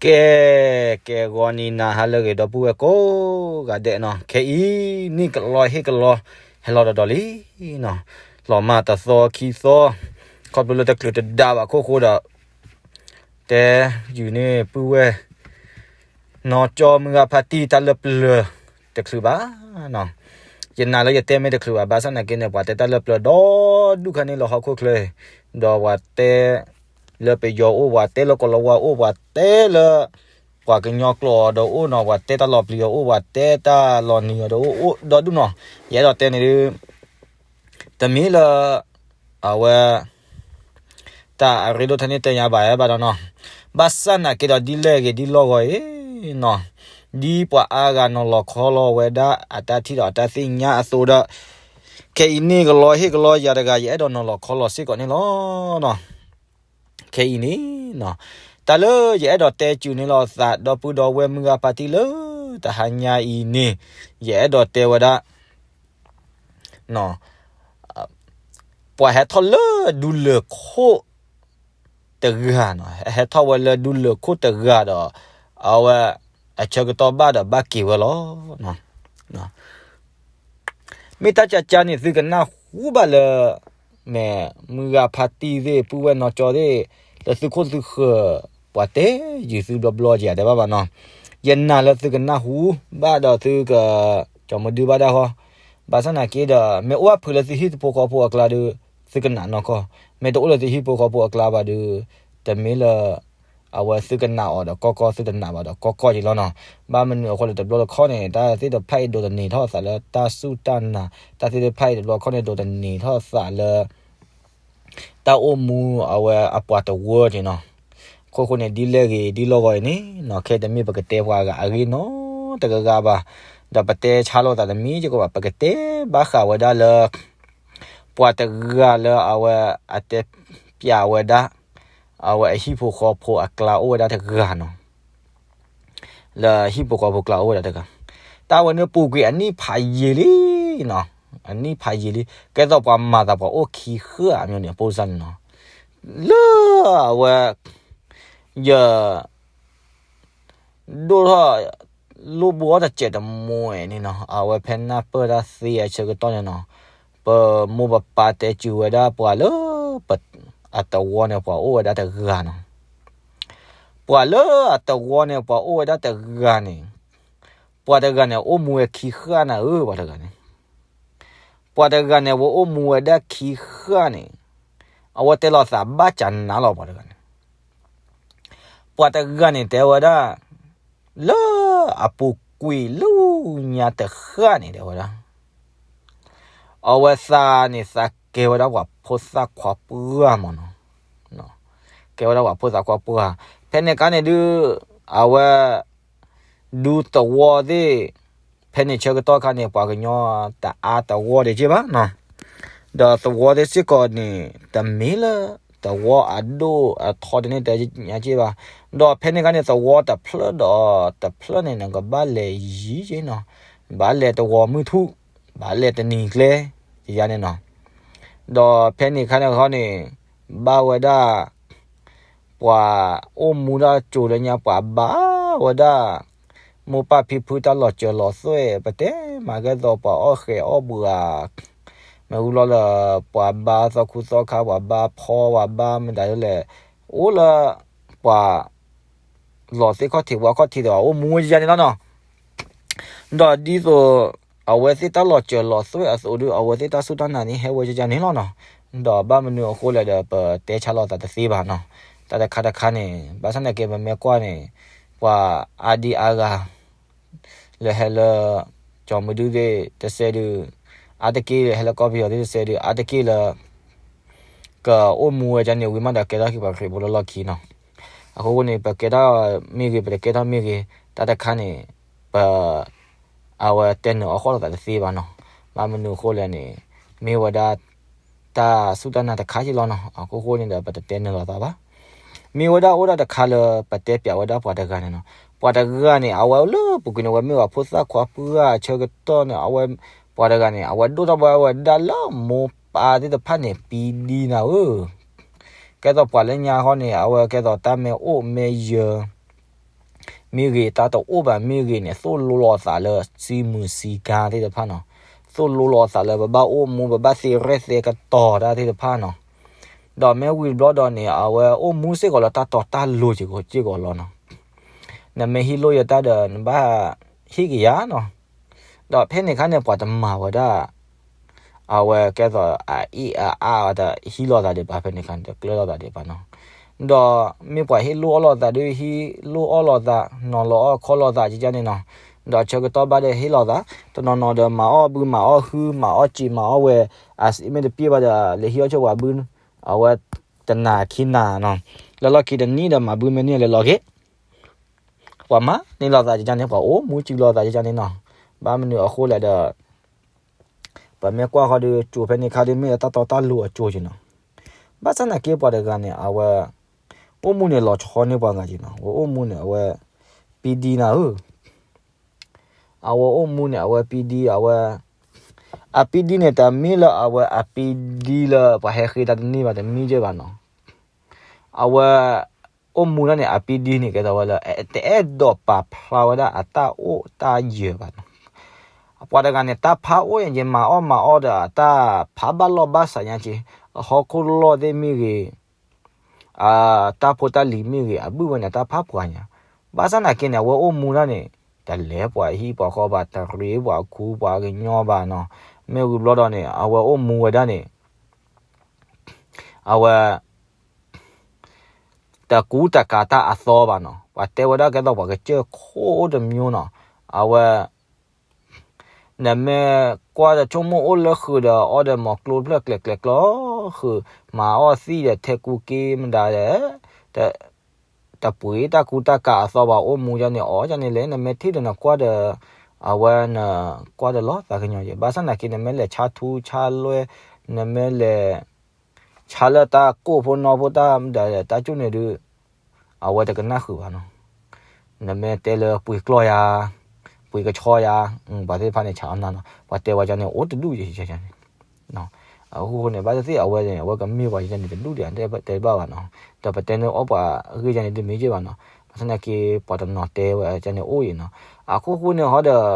ကဲ, ကဲဂီၤနံၤနၤဟါလၢအဂ့ၤ ဒီပုၢ်ဝဲၢ်ကိးဂၤဒဲးနီၤ, ခဲအံၤန့ၣ်ကလီဟ့ၣ်ကလီ ဟဲလီၤဒီးဒီးလံနီၤ, လီၤမၢ်တသီခံသီ, ခီဖျိလၢတချုးတဒါဘၣ်အခိၣ်ဃိဒီး တဲယုာ်န့ၢ်ပုၢ်ဝဲၢ် နီၢ်ကၠီမုၢ်ဂၤဖါတံၢ် တၢ်လၢပျၢၤတချုးဘၣ်နီၤ, ယနာ်လၢယတဲမ့ၢ်တချုးဘၣ်, ဘၣ်ဆၣ်သနာ်က့န့ၣ် ပှၤတဲတၢ်လၢပျၢၤဒီဒူၣ်ခါန့ၣ်လၢဟီၣ်ခိၣ်ချၢ, ဒီးပှၤတဲလၢပယီၤအိၣ်, ပှၤတဲလၢကီၤလၤဝါအိၣ်, ပှၤတဲလၢပှၤကညီကျိာ်အီၤဒီးအိၣ်နီၤ, ပှၤတဲတၢ်လီၤပျံၤအီၤအိၣ်, ပှၤတဲတၢ်လီၤနံၤအီၤဒီးအိၣ်, အိၣ်ဒီဒူၣ်နီၤ, ယအဲၣ်ဒိးတဲန့ၣ်ဒုး တမ့ၢ်လၢ အဝဲ တၢ်အရ့ဒိၣ်ထဲန့ၣ်တဲညါဘၣ်ဘၣ်ဒီးနီၤ, ဘၣ်ဆၣ်သနာ်က့ဒီး ဒ်လဲၣ်ဂ့ၤဒ်လီၢ်ဂီၤအံၤနီၤ, ဒ်ပှၤအါဂၤနီၤလီၤခီလီၤဝဲဒၣ်အတၢ်ထံၣ်ဒီးအတၢ်သ့ၣ်ညါအသိးဒီး, ခဲအံၤန့ၣ်ကလီဟ့ၣ်ကလီယၤတဂၤ ယအဲၣ်ဒိးနီၤလီၤခီလီၤစ့ၢ်ကီးန့ၣ်လီၤ. ခဲအံၤန့ၣ်နီၤ, တၢ်လၢယအဲၣ်ဒိးတဲစူၤန့ၢ်လီၤသး ဒီပုၢ်ဒီဝဲၢ်မုၢ်ဂၤဖါတံၢ်လၢတဟါညါအံၤန့ၣ်, ယအဲၣ်ဒိးတဲဝဲဒၣ် ပှၤဟဲထီၣ်လၢဒူလၢၢ်ခိၣ်တဂၤနီၤ, ဟဲထီၣ်ဝဲလၢဒူလၢၢ်ခိၣ်တဂၤဒီး အဝဲအဆၢကတီၢ်ဘၣ်ဒီးဘၣ်က့ၤဝဲလီၤ. မ့ၢ်တၢ်ကကါန့ၣ် သုကနၢ်ဟူဘၣ်လၢ မ့ၢ်မုၢ်ဂၤဖါတံၢ်သ့ၣ် ပုၢ်ဝဲၢ်နီၢ်ကၠီသ့ၣ် လၢသုခိၣ်သုဃၢၤ ပှၤတဲယုာ်သုဘျီဘျီက့ၤ ယတဲဘၣ်ဘၣ်နီၤ, ယနာ်လၢသုကနၢ်ဟူဘၣ်ဒီးသုက ကၠီမဒုဘၣ်ဒၣ်ဃီ, ဘၣ်ဆၣ်သနာ်က့ဒီး မ့ၢ်အိၣ်အဖုးလၢသုဟံၣ်ဖိဃီဖိအကျါဒီး သုကနၣ်နီၢ်ကီၢ်, မ့ၢ်တအိၣ်လၢသုဟံၣ်ဖိဃီဖိအကျါဘၣ်ဒီး တမ့ၢ်လၢ အဝဲသုကနၣ်အီၤဒီးကီကီ သုတနၣ်ဘၣ်ဒီးကီကီက့ၤလီၤနီၤ. ဘၣ်မနုၤအဃိလဲၣ် တဘျီတခီၣ်န့ၣ် တၢ်သ့ၣ်တဖၣ်အံၤဒိးသန့ၤထီၣ်သးလၢတၢ်စူၢ်တၢ်နာ်, တၢ်သ့ၣ်တဖၣ်အံၤတဘျီတခီၣ်န့ၣ် ဒိးသန့ၤထီၣ်သးလၢ တၢ်အိၣ်မူအဝဲအပှၤတဝၢက့ၤနီၤ. အခိၣ်ဃိန့ၣ် ဒ်လဲၣ်ဂ့ၤဒ်လီၢ်ဂီၤအံၤန့ၣ်နီၤ, ခဲတမ့ၢ်ပကတဲပှၤဂၤအဂ့ၢ်နီတဂၤဂၤဘၣ်, ဒီးပတဲဆါလိာ်သးတမံၤကီးဘၣ်, ပကတဲဘၣ်ဃးဝဲဒၣ်လၢ ပှၤတဂၤလၢအဝဲအတဲပျးဝဲဒၣ် အဝဲအဟံၣ်ဖိဃီဖိအကျါအိၣ်ဝဲဒၣ်တဂၤနီၤ. လၢဟံၣ်ဖိဃီဖိကျါအိၣ်ဝဲဒၣ်တဂၤ, တၢ်ဝဲန့ၣ်ပူၤကွံာ်အနံၣ်ဖးယံာ်လံနီၤ, အနံၣ်ဖးယံာ်လံ, ကဲသိးပှၤမၤသးပှၤအိၣ်ခံဃၢ်အမျိုးန့ၣ် အပိစၢ်န့ၣ်နီၤ, လၢအဝဲ ယ ဒိၣ်ထီၣ်လိၣ်ဘိအီၣ်တစဲးတမှဲန့ၣ်နီၤ, အဝဲဖဲနၢ်ပၢၢ်တၢ်သ့အဆၢကတီၢ်န့ၣ်နီၤ, ပမိၢ်ပပၢ်တဲစူၤဝဲဒၣ်ပှၤလၢ အသဝီန့ၣ်ပှၤအိၣ်ဝဲဒၣ်တဂၤနီၤ. ပှၤလၢအသဝီန့ၣ်ပှၤအိၣ်ဝဲဒၣ်တဂၤန့ၣ်, ပှၤတဂၤန့ၣ် အိၣ်မူဝဲခံဃၢ်နၤဧၢ ပှၤတဂၤန့ၣ်, ပှၤတဂၤန့ၣ် အဝဲအိၣ်မူဝဲဒၣ်ခံဃၢ်န့ၣ်, အဝဲတဲလီၤသးဘၣ်ကနၤလီၤ ပှၤတဂၤန့ၣ် ပှၤတဂၤန့ၣ်တဲဝဲဒၣ်, လၢအပူၤကွံာ်လၢညါတဃၣ်န့ၣ် တဲဝဲဒၣ်, အဝဲသးန့ၣ် သးကဲဝဲဒၣ်ပှၤဖိသၣ်ခွါပှၢ်မးနီၤ, ကဲဝဲဒၣ်ပှၤဖိသၣ်ခွါပှၢ်, ဖဲန့ၣ်အခါန့ၣ်ဒုး အဝဲ ဒူသဝီသ့ၣ်, ဖဲန့ၣ်ဆၢကတီၢ်ခါန့ၣ် ပှၤကညီတအါသဝီဒံးက့ဘၣ်နီၤ, ဒီးသဝီသ့ၣ်စ့ၢ်ကီးန့ၣ် တမ့ၢ်လၢသဝီအဒိၣ်အထီတန့ၢ်တညါက့ဘၣ်, ဒီးဖဲန့ၣ်အခါန့ၣ် သဝီတဖျၢၣ်ဒီးတဖျၢၣ်န့ၣ် နကဘၣ်လဲၤယံၤက့နီၤ, ဘၣ်လဲၤသဝီမုၢ်ထူၣ်, ဘၣ်လဲၤတနံၤကျဲ ယယါန့ၣ်နီၤ, ဒီးဖဲန့ၣ်အခါန့ၣ်ဃီန့ၣ် ဘၣ်ဝဲဒၣ် ပှၤအိၣ်မူဒၣ်ကၠိလၢညါ ပှၤဘါဝဲဒၣ် မိၢ်ပၢ်ဖံဖုတၢ်လီၤစၢၤလီၤသွဲၣ် ပတဲမၤကဲသိးပှၤအီၣ်ဃဲၤအီၣ်ဘှး, မ့ၢ်ဝံၤလီၤလၢ ပှၤဘါသီခူသီခါ ပှၤဘါဖီ ပှၤဘါမတၤဒ်လဲၣ်, အိၣ်လၢ ပှၤ လီၤသ့ၣ်ခီၣ်ထံး ပှၤခီၣ်ထံးဒီး အိၣ်မူဝဲယယါန့ၣ်လီၤနီၤ. ဒီးဒ်သိး အဝဲသ့ၣ်တၢ်လီၤစၢၤလီၤသွဲၣ်အသိးဒီး အဝဲသ့ၣ်တၢ်စူၢ်တၢ်နာ်န့ၣ် ဟဲဝဲယယါန့ၣ်လီၤနီၤ. ဒီးဘၣ်မနုၤအဃိလဲၣ်ဒီး ပတဲဆါလိာ်သးတသ့ဘၣ်နီၤ. တၢ်တခါတခါန့ၣ် ဘၣ်ဆၣ်သနာ်က့ ပမ့ၢ်ကွၢ်န့ၣ် ပှၤအါဒံအါဂၤ လၢဟဲလၢ ကၠီမုၢ်ဒုသ့ၣ်တစဲးဒုး အါတက့ၢ် ဟဲလၢကီၢ်ပယီၤသ့ၣ်တစဲးဒုး အါတက့ၢ်လၢ ကအိၣ်မူဝဲဒၣ်န့ၣ် ဝံၤမးဒီးကဲထီၣ်က့ၤပှၤခရံာ်ဖိလၢလီၢ်ခံနီၤ. အဃိန့ၣ် ပကဲထီၣ်မ့ၢ်ဂ့ၤ ပတကဲထီၣ်မ့ၢ်ဂ့ၤ တၢ်တခါန့ၣ် ပ အဝဲတဲနုာ်အီၣ်ဃီလိာ်သးတသ့ဘၣ်နီၤ. ဘၣ်မနုၤအဃိလဲၣ်န့ၣ် မ့ၢ်ဝဲဒၣ် တၢ်စူၢ်တၢ်နာ်တခါက့လီၤနီၤ. အဃိဃိန့ၣ်ဒီး ပတတဲနုာ်လိာ်သးဘၣ်. မ့ၢ်ဝဲဒၣ်အိၣ်ဒၣ်တခါလၢ ပတဲပျးဝဲဒၣ်ပှၤတဂၤန့ၣ်နီၤ. ပှၤတဂၤန့ၣ် အဝဲလၢပူၤကွံာ်န့ၣ် အဝဲမ့ၢ်ပှၤဖိသၣ်ခွါပှၢ်အဆၢကတီၢ်န့ၣ် အဝဲ ပှၤတဂၤန့ၣ် အဝဲဒိၣ်ထီၣ်ဘၣ်ဝဲဒၣ်လၢမိၢ်ပၢ်သ့ၣ်တဖၣ်န့ၣ် ပံဒံနၤဧၢ ကဲသိးပှၤလၢညါဃီန့ၣ် အဝဲကဲသိးတၢ်မ့ၢ်အိၣ်မ့ၢ်ယၢၤ မ့ၢ်ဂ့ၤ တၢ်တအိၣ်ဘၣ်မ့ၢ်ဂ့ၤန့ၣ် သိၣ်လိလီၤအသးလၢစံမုၢ်စံကါသ့ၣ်တဖၣ်နီၤ, သိၣ်လိလီၤအသးလၢပဘၣ်အိၣ်မူ ပဘၣ်သ့ရဲၣ်သဲကတီၤတၢ်သ့ၣ်တဖၣ်နီၤ. ဒီးမ့ၢ်ဝံၤတဘျီဒီးန့ၣ် အဝဲအိၣ်မူစ့ၢ်ကီးလၢတၢ်တီတၢ်လိၤစ့ၢ်ကီးလီၤနီၤ. နမ့ၢ်ဟ့ၣ်လိၣ်ယတၢ်ဒီး နဘၣ်ဟ့ၣ်က့ၤယၤနီၤ. ဒီးဖဲန့ၣ်အခါန့ၣ် ပှၤတမၤဝဲဒၣ် အဝဲကဲသိးအအ့ၣ်အအါတဟံးလိာ်သးဒံးဘၣ် ဖဲန့ၣ်အခါန့ၣ် တကျၢၤလိာ်သးဒံးဘၣ်နီၤ. ဒီးမ့ၢ်ပှၤဟ့ၣ်လိၣ်အီၣ်လိာ်သးဒီး ဟ့ၣ်လိၣ်အီၣ်လိာ်သး, နီၤလီၤအီၣ်ခီလိာ်သးကကန့ၣ်နီၤ. ဒီးဆၢကတီၢ်ဘၣ်ဒီးဟ့ၣ်လိာ်သး, တနီၤနီၤဒီးမၤအီၣ်ဘုမၤအီၣ်ဟု မၤအီၣ်စံာ်မၤအီၣ်ဝဲ, အစံာ်မ့ၢ်တပျဲၢ်ဘၣ်ဒီး လဲၤဟံးအီၣ်ဆၢပှၤဘု, အဝဲတနၤခံနၤနီၤ, လၢလီၢ်ခံတနံၣ်ဒီးမၤဘုမ့ၢ်န့ၢ်လဲၤလီၤက့ၤ ပှၤမၤန့ၢ်လိာ်သးကကန့ၣ် ပှၤအိၣ်မူစုလိာ်သးကကန့ၣ်နီၤ. ဘၣ်မနုၤအဃိလဲၣ်ဒီး ပမ့ၢ်ကွၢ်ဃီဒီး ကၠိဖဲန့ၣ်ခါဒီး မ့ၢ်တၢ်တီတၢ်လိၤအကၠိက့နီၤ. ဘၣ်ဆၣ်သနာ်က့ပှၤတဂၤန့ၣ် အဝဲ အိၣ်မူန့ၣ်လီၤဆီန့ၢ်ပှၤဂၤက့နီၤ. အဝဲအိၣ်မူန့ၣ် အဝဲ ပံဒံနၤဧၢ, အဝဲအိၣ်မူန့ၣ် အဝဲပံဒံ အဝဲ အပံဒံန့ၣ် တမ့ၢ်လၢအဝဲအပံဒံလၢပှၤဟဲဃ့တၢ်တန့ၢ်ဘၣ် တမ့ၢ်ကဲဘၣ်နီၤ. အဝဲ အိၣ်မူဒၣ်န့ၣ် အပံဒံန့ၣ် ကဲသိးဝဲလၢ တအဲၣ်ဒိးပာ်ဖျါဝဲဒၣ်အတၢ်အိၣ်တၢ်ယၢၤဘၣ်နီၤ. ပှၤတဂၤန့ၣ် တၢ်ဖးအိၣ်ညါက့ မၤအီၣ်မၤအီၣ်ဒီး အတၢ်ဖးဘၣ်လီၢ်ဘၣ်စးညါက့, အဟီၣ်ခိၣ်လီၢ်သ့ၣ်မ့ၢ်ဂ့ၤ အတၢ်ဖိတၢ်လံၤမ့ၢ်ဂ့ၤ အဘုၣ်ဝဲန့ၣ် တၢ်ဖးပှၤညါ. ဘၣ်ဆၣ်သနာ်က့န့ၣ် အဝဲအိၣ်မူဒၣ်န့ၣ် တလဲၤပှၤဟံၣ်ပှၤဃီဘၣ်, တရ့ပှၤခူပှၤကညီဘၣ်နီၤ. မ့ၢ်ဝံၤဘျီဒီးန့ၣ် အဝဲအိၣ်မူဝဲဒၣ်န့ၣ် အဝဲ တကူတကၤတၢ်အသီဘၣ်နီၤ. ပှၤတဲဝဲဒၣ်ကဲသိးပှၤကစၢၢ်ခိၣ်အိၣ်တမျိုးနီၤ. အဝဲ နမ့ၢ်ကွၢ်ဒီးဆိကမိၣ်အိၣ်လၢဃုာ်ဒီး အီၣ်ဒီးမီၤကျိဖျၢၣ်ကျဲၤကျဲၤကျီဃုာ်, မၤအီၣ်သံၣ်ဒီးထဲကူက့မဒၤဒီး တ တပှ့ၤတၢ်ကူတၢ်ကၤအသီဘၣ် အိၣ်မူဒၣ်န့ၣ် အီၣ်ဒၣ်န့ၣ်လဲၣ်. နမ့ၢ်ထံၣ်ဒီးနကွၢ်ဒီး အဝဲနကွၢ်ဒီးလီၤသးကညီၤက့. ဘၣ်ဆၣ်သနာ်က့ နမ့ၢ်လဲၤဆါထူဆါလွဲ, နမ့ၢ်လဲၤ ဆါလၢတၢ်ကိၢ်ဖိနီဖိတၢ်ဒီးတၢ်ကၠူၣ်န့ၣ်ဒုး အဝဲတကနၣ်ဃုာ်ဘၣ်နီၤ. နမ့ၢ်တဲလၢပှ့ၤကျီၢ်ယၤ, ပှ့ၤကဆီယၤ, ပှၤသ့ၣ်တဖၣ်န့ၣ် ဆါအီၣ်နၢ်နီၤ. ပှၤတဲဝဲဒ်န့ၣ် အိၣ်တဒူၣ်ယဲန့ၣ်. အဃိန့ၣ် ဘၣ်သ့ၣ်သ့ၣ်အဝဲန့ၣ် အဝဲကမ့ၢ်ပှၤယဲန့ၣ်တဒူၣ်ဒံး တဲဘၣ်ဘၣ်ဘၣ်နီၤ. ဒီးပတဲန့ၢ်အီၣ်ပှၤအဂ့ၢ်ယဲန့ၣ် တမ့ၢ်က့ဘၣ်နီၤ. ဘၣ်ဆၣ်သနာ်က့ ပှၤတနီၤတဲဝဲယဲန့ၣ်အိၣ်အံၤနီၤ. အခိၣ်ဃိန့ၣ်ဟီဒီး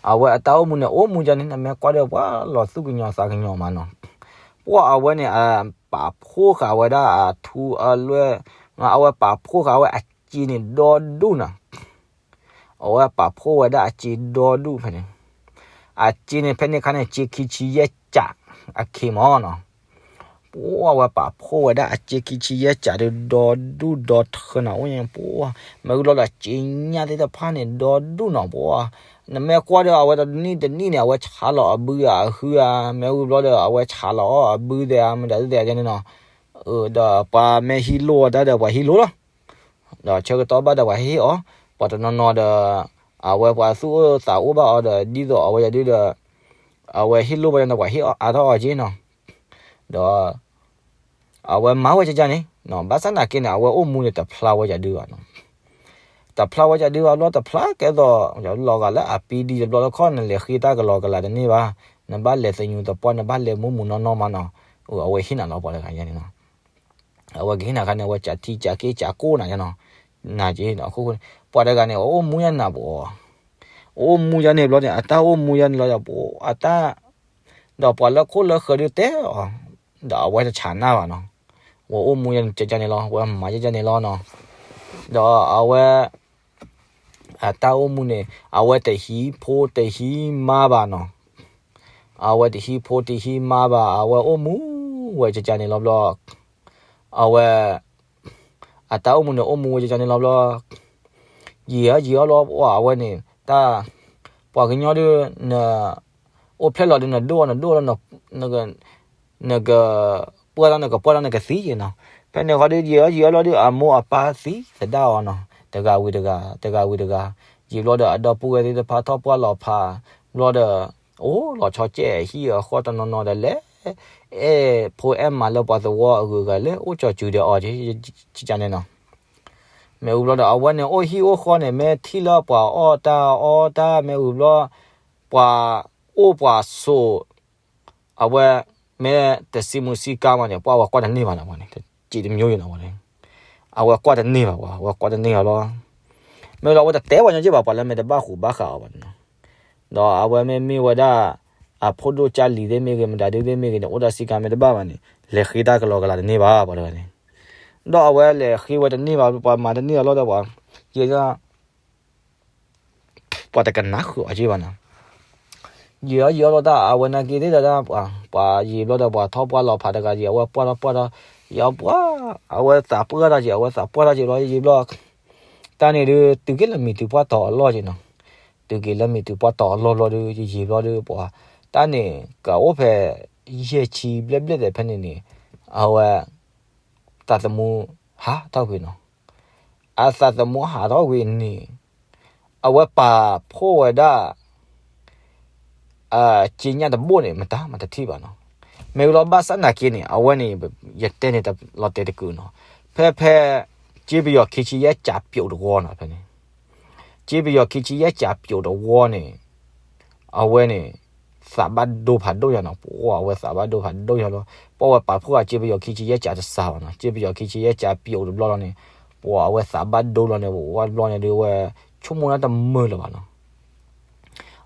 အဝဲအတၢ်အိၣ်မူန့ၣ် အိၣ်မူယဲန့ၣ် နမ့ၢ်ကွၢ်ဒီးပှၤလီၤသူၣ်ကညီၤသးကညီၤမးနီၤ. ပှၤအဝဲန့ၣ် ပာ်ဖှိၣ်ဃာ်ဝဲဒၣ်အထူအလွဲၢ်, အဝဲပာ်ဖှိၣ်ဃာ်ဝဲအစ့န့ၣ်ဒီဒူၣ်နီၤ. အဝဲပာ်ဖှိၣ်ဝဲဒၣ်အစ့ဒီဒူၣ်ဖဲန့ၣ်, အစ့န့ၣ် ဖဲန့ၣ်အခါန့ၣ် စ့ခံဆံယဲၢ်ကး အခံမးနီၤ. ပှၤဝဲပာ်ဖှိၣ်ဝဲဒၣ်အစ့ခံဆံယဲၢ်ကးဒီး ဒီဒူၣ်ဒီထၢနီၤအိၣ်ညါပှၤ, မ့ၢ်ဝံၤဘျီဒီး စ့ညၣ်သ့ၣ်တဖၣ်န့ၣ် ဒီဒူၣ်နီၤပှၤ. နမ့ၢ်ကွၢ်ဒီး အဝဲတနံၣ်တနံၣ်န့ၣ် အဝဲဆးလီၤအဘုဧါအဟုဧါ, မ့ၢ်ဝံၤဘျီဒီး အဝဲဆးလီၤအီၣ်အဘုသ့ဧါ မတၤသ့ၣ်သ့ၣ်ယဲန့ၣ်နီၤ. ဒီးပှၤမ့ၢ်ဟံးလိၢ်အီၤတၢ်ဒီး ပှၤဟံးလိၢ်လီၤ. ဒီးဆၢကတီၢ်ဘၣ်ဒီးပှၤဟ့ၣ်အီၤ, ပှၤတနီၤနီၤဒီး အဝဲပှၤသူၣ်အိၣ်သးအိၣ်ဘၣ်အီၤဒီး ဒ်သိးအဝဲယၤဒုဒီး အဝဲဟ့ၣ်လိၢ်ဘၣ်ဒီး ပှၤဟ့ၣ်အါထီၣ်အီၤက့နီၤ. ဒီး အဝဲမၤဝဲကကန့ၣ်, ဘၣ်ဆၣ်သနာ်က့န့ၣ် အဝဲအိၣ်မူန့ၣ် တဖျါဝဲယၤဒုဘၣ်နီၤ. တဖျါဝဲယၤဒုဘၣ်ဘျီ တဖျါကဲသိး လီၤဂာ်လၢအပံဒံတဘျီတခီၣ် နလဲၤဃ့တၢ်ကလီကလၤတန့ၢ်ဘၣ်, နဘၣ်လဲၤသညူးသပှၢ် နဘၣ်လဲၤမူးမူးနီၢ်နီၢ်မးနီၤ. အဝဲဟ့ၣ်နၤလီၤပှၤတဂၤယဲန့ၣ်နီၤ. အဝဲကဟ့ၣ်နၤခါန့ၣ် အဝဲကးထံကးက့ၢ်ကးကိၢ်နၤယဲနီၤ. နၤက့ အခိၣ်ဃိန့ၣ် ပှၤတဂၤန့ၣ် အအိၣ်မူယဲနၤဘၣ်, အအိၣ်မူယဲန့ၣ်ဘျီန့ၣ် အတၢ်အိၣ်မူယဲန့ၣ်လီၤဒီး အတၢ် ဒီးပှၤလၢခိၣ်လၢဃၢၤဒုတဲအီၤ, ဒီးအဝဲတဆးနၢ်ဘၣ်နီၤ. ဝဲအိၣ်မူယဲန့ၣ်ကကန့ၣ်လီၤ, ဝဲမၤကကန့ၣ်လီၤနီၤ. ဒီးအဝဲ အတၢ်အိၣ်မူန့ၣ် အဝဲတဟံးဖိတဟံးမါဘၣ်နီၤ. အဝဲတဟံးဖိတဟံးမါဘၣ်, အဝဲအိၣ်မူဝဲကကန့ၣ်လီၤဘျီ အဝဲ အတၢ်အိၣ်မူန့ၣ် အိၣ်မူဝဲကကန့ၣ်လီၤဘျီ ယံာ်အီၤယံာ်အီၤလီၤ ပှၤအဝဲန့ၣ် တၢ် ပှၤကညီဒုး န အိၣ်ဖျဲၣ်လီၤဒုး နဒိၣ်အီၤနဒိၣ်လီၤ နက ပှၢ်လီၤနကပှၢ်လီၤနကသံနီၤ. ဖဲန့ၣ်ဃီဒုး ယံာ်အီၤယံာ်အီၤလီၤဒုး အမိၢ်အပၢ်သံသဒၣ်အီၤနီၤ. တဂၤဝံၤတဂၤ တဂၤဝံၤတဂၤ ယံာ်ဘျီဒီး အဒီပုၢ်ဝဲၢ်သ့ၣ်တဖၣ်ထီၣ်ပှၢ်လီၤဖး ဘျီဒီး အိၣ်လီၤဆီကဲးအဟံၣ်အဃီတနီၤနီၤဒီးလဲၤ အဲၣ်ဖိအဲၣ်မါလၢပှၤသဝီအဂုၤအဂၤလၢအိၣ်ကၠီၤစုၤဒီးအီၤ ကကန့ၣ်နီၤ. မ့ၢ်ဝံၤဘျီဒီး အဝဲန့ၣ်အိၣ်ဟံၣ်အိၣ်ဃီန့ၣ် မ့ၢ်ထံၣ်လၢပှၤအီၣ်တၢ်အီတၢ် မ့ၢ်ဝံၤဘျီ ပှၤအိၣ်ပှၤဆိး အဝဲ မ့ၢ်တစံးမူးစံးကါမးန့ၣ် ပှၤဝဲကွၢ်တန့ၢ်ဘၣ်နီၤ ပှၤန့ၣ် တစံးတမျိုးယနီၤ ပှၤန့ၣ်. အဝဲကွၢ်တန့ၢ်ဘၣ်ပှၤ, အဝဲကွၢ်တန့ၢ်အီၤလီၤ. မ့ၢ်လီၤအဝဲတတဲပှၤညီက့ဘၣ်, ပှၤလၢမ့ၢ်တဘၣ်ဃူဘၣ်ဃးအီၤဘၣ်န့ၣ်နီၤ. ဒီးအဝဲမ့မ့ၢ်ဝဲဒၣ် အဖိဒိၣ်ကၢ်လံၤသ့ၣ်မ့ၢ်ဂ့ၤ မတၤဒုသ့ၣ်မ့ၢ်ဂ့ၤန့ၣ် အိၣ်ဒီးစံးကါမ့ၢ်တဘၣ်ဘၣ်န့ၣ် လဲၤဃ့တၢ်ကလီကလီတန့ၢ်ဘၣ် ပှၤတဂၤန့ၣ်. ဒီးအဝဲလဲၤဃ့ဝဲတန့ၢ်ဘၣ်, ပှၤမၤတန့ၢ်အီၤလီၤဒီးပှၤ ယ ပှၤတကနၣ်ဃုာ်အီၤက့ဘၣ်နီၤ. ယံာ်အီၤယံာ်အီၤလီၤတၢ် အဝဲနာ်က့သ့ၣ်ဒီး ပှၤယံာ်ဘျီဒီး ပှၤထီၣ်ပှၢ်လီၤဖးတဂၤယံာ် အဝဲပှၢ်ထီၣ်ပှၢ်ထီၣ် ယံာ်အီၤပှၢ် အဝဲသးပှၢ်ထီၣ်က့ၤ အဝဲသးပှၢ်ထီၣ်က့ၤဘျီ ယံာ်ဘျီ တၢ်န့ၣ်ဒုး တုၤက့ၤလၢမံၤတုၤပှၢ်တီၤအလီၢ်က့နီၤ. တုၤက့ၤလၢမံၤတုၤပှၢ်တီၤအလီၢ်ဘျီဒုး ယံာ်ယံာ်ဘျီဒုး ပှၤ တၢ်န့ၣ် ကအိၣ်ဖဲ ယဲၢ်ဆံဘျဲၣ်ဘျဲၣ်သဲးဖဲန့ၣ်န့ၣ် အဝဲ သးသမူဟးထီၣ်ကွံာ်နီၤ. အသးသမူဟးထီၣ်ကွံာ်န့ၣ် အဝဲပာ်ဖှိၣ်ဝဲဒၣ် အစ့ညၣ်တဘိၣ်န့ၣ် မတၤမးတထံၣ်ဘၣ်နီၤ. မ့ၢ်လီၤဘၣ်ဆၣ်နာ်က့န့ၣ် အဝဲန့ၣ် ယတဲန့ၣ်လီၤတဲာ်တကုာ်နီၤ. ဖဲဖဲ စ့ပယီၤခံဆံယဲၢ်ကးပျိာ်တဝီနီၤ ဖဲန့ၣ် စ့ပယီၤခံဆံယဲၢ်ကးပျိာ်တဝီန့ၣ် အဝဲန့ၣ် သးဘၣ်ဒိဖးဒိၣ်ယၤနီၤ, ပှၤအဝဲသးဘၣ်ဒိဖးဒိၣ်ယၤလီၤ. ပှၤဝဲပာ်ဖှိၣ်အစ့ပယီၤခံဆံယဲၢ်ကးတစးဘၣ်နီၤ, စ့ပယီၤခံဆံယဲၢ်ကးပျိာ်တဘျီလီၤန့ၣ် ပှၤအဝဲသးဘၣ်ဒိလီၤန့ၣ် ပှၤဝဲတဘျီန့ၣ်ဒုး အဝဲဆိကမိၣ်တၢ်တမုာ်လၢၤဘၣ်နီၤ.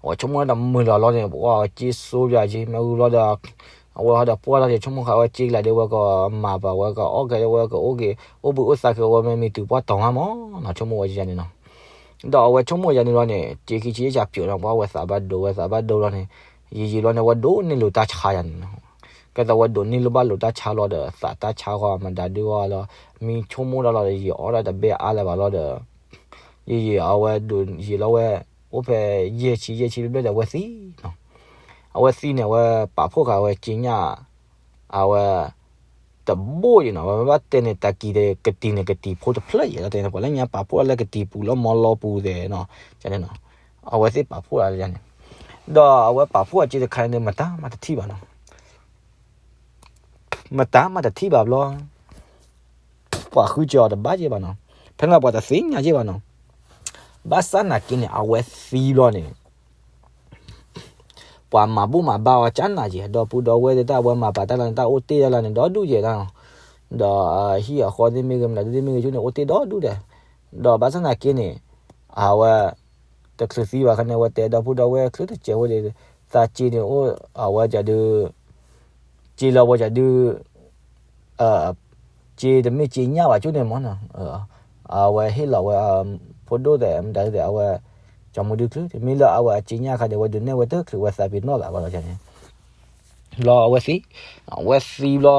အဝဲဆိကမိၣ်တၢ်တမုာ်လၢၤလီၤန့ၣ် ပှၤအဝဲစ့စိပျးက့ မ့ၢ်ဝံၤဘျီဒီး အဝဲဟီဒီးပှၢ်ထီၣ်က့ၤ ဆိကမိၣ်ဃာ်ဝဲစ့ကလဲာ်ဒုး ဝဲကမၤပာ် ဝဲကအီၣ်ကဲ ဝဲကအိၣ်က့ၤ အိၣ်ဘှံးအိၣ်သါက့ၤ ဝဲမ့ၢ်မံၤတုၤပှၢ်တီၤမးမးနီၤ ဆိကမိၣ်ဝဲယၤန့ၣ်နီၤ. ဒီးအဝဲဆိကမိၣ်ယၤန့ၣ်လီၤန့ၣ် စ့ခံဆံယဲၢ်ကးပျိာ်လီၤ ပှၤဝဲသးဘၣ်ဒိ ဝဲသးဘၣ်ဒိလီၤန့ၣ် ယံာ်ယံာ်လီၤန့ၣ် ဝဲဒိးန့ၢ်လိာ်တၢ်ဆါယၤန့ၣ်နီၤ. ကဲသိးဝဲဒိးန့ၢ်လိာ်ဘၣ်လိာ်တၢ်ဆါလီၤဒီး သးတၢ်ဆါဃီမတၤဒုးအီၤလီၤ မံဆိကမိၣ်တၢ်လီၤဒီး ယံာ်အီၣ်ဒၣ်တဘ့ၣ်အါလၢၤဘၣ်လီၤဒီး ယံာ်ယံာ်အဝဲဒိးယံာ်လီၤဝဲ အိၣ်ဖဲယဲၢ်ဆံယဲၢ်ဆံဘျဲၣ်ဘျဲၣ်ဒီး အဝဲသံနီၤ. အဝဲသံန့ၣ် အဝဲပာ်ဖှိၣ်ဃာ်ဝဲစ့ညၣ် အဝဲ တဘိၣ်ယံၤနီၤ, ဝဲဘၣ်တဲန့ၣ်တၢ်ကံၤဒီးကတံၤန့ၣ် ကတံၤဖိတဖျၢၣ်ယံၤ တဲန့ၣ် ပှၤလၢညါပာ်ဖှိၣ်လၢကတံၤပူၤလၢမီလီပူၤသ့ၣ်နီၤ, န့ၣ်နီၤ, အဝဲသ့ၣ်ပာ်ဖှိၣ်လၢန့ၣ်, ဒီးအဝဲပာ်ဖှိၣ်အစ့တခါန့ၣ် မတၤမးတထံၣ်ဘၣ်နီၤ, မတၤမးတထံၣ်ဘၣ်ဘျီ ပှၤဃုစၢၤအီၤတဘၣ်က့ဘၣ်နီၤ, ဖဲန့ၣ်ပှၤတသ့ၣ်ညါက့ဘၣ်နီၤ, ဘၣ်ဆၣ်နာ်က့န့ၣ် အဝဲသံဘျီန့ၣ် ပှၤမၤဘူၣ်မၤဘါအီၤကၢ်နးယံၤ, ဒီပုၢ်ဒီဝဲၢ်သ့ၣ်တၢ်အဝဲမၤပာ်တၢ်လီၤန့ၣ် တၢ်အိၣ်တ့ၢ်တၢ်လီၤန့ၣ် ဒီဒူၣ်ယဲၢ်တၢ်နီၤ, ဒီးဟံၣ်အဃီသ့ၣ်မ့ၢ်ဂ့ၤ မတၤဒုသ့ၣ်မ့ၢ်ဂ့ၤ ဆူန့ၣ် အိၣ်တ့ၢ်ဒီဒူၣ်ဒီး, ဒီးဘၣ်ဆၣ်နာ်က့န့ၣ် အဝဲ တချုးသံဘၣ်ခါန့ၣ် အဝဲတဲဒီပုၢ်ဒီဝဲၢ်ချုးတစဲးဖိဒီး သးစ့န့ၣ်အိၣ် အဝဲကဒုး စ့လၢအဝဲကဒုး စ့တမ့ၢ်စ့ညၣ်ဘၣ်ကၠိန့ၣ်မ့ၢ်နီၤ, အဝဲဟ့ၣ်လီၤဝဲ ဖိဒိၣ်သဲး မတၤသဲး အဝဲ ကၠီမူဒုချုး တမ့ၢ်လၢအဝဲအစ့ညၣ်ခါန့ၣ် အဝဲဒုးနဲၣ်ဝဲတချုးဝဲသးပ့ၤနီၣ်သးဘၣ်လီၤန့ၣ်, ဘျီအဝဲသံ, အဝဲသံဘျီ ပှ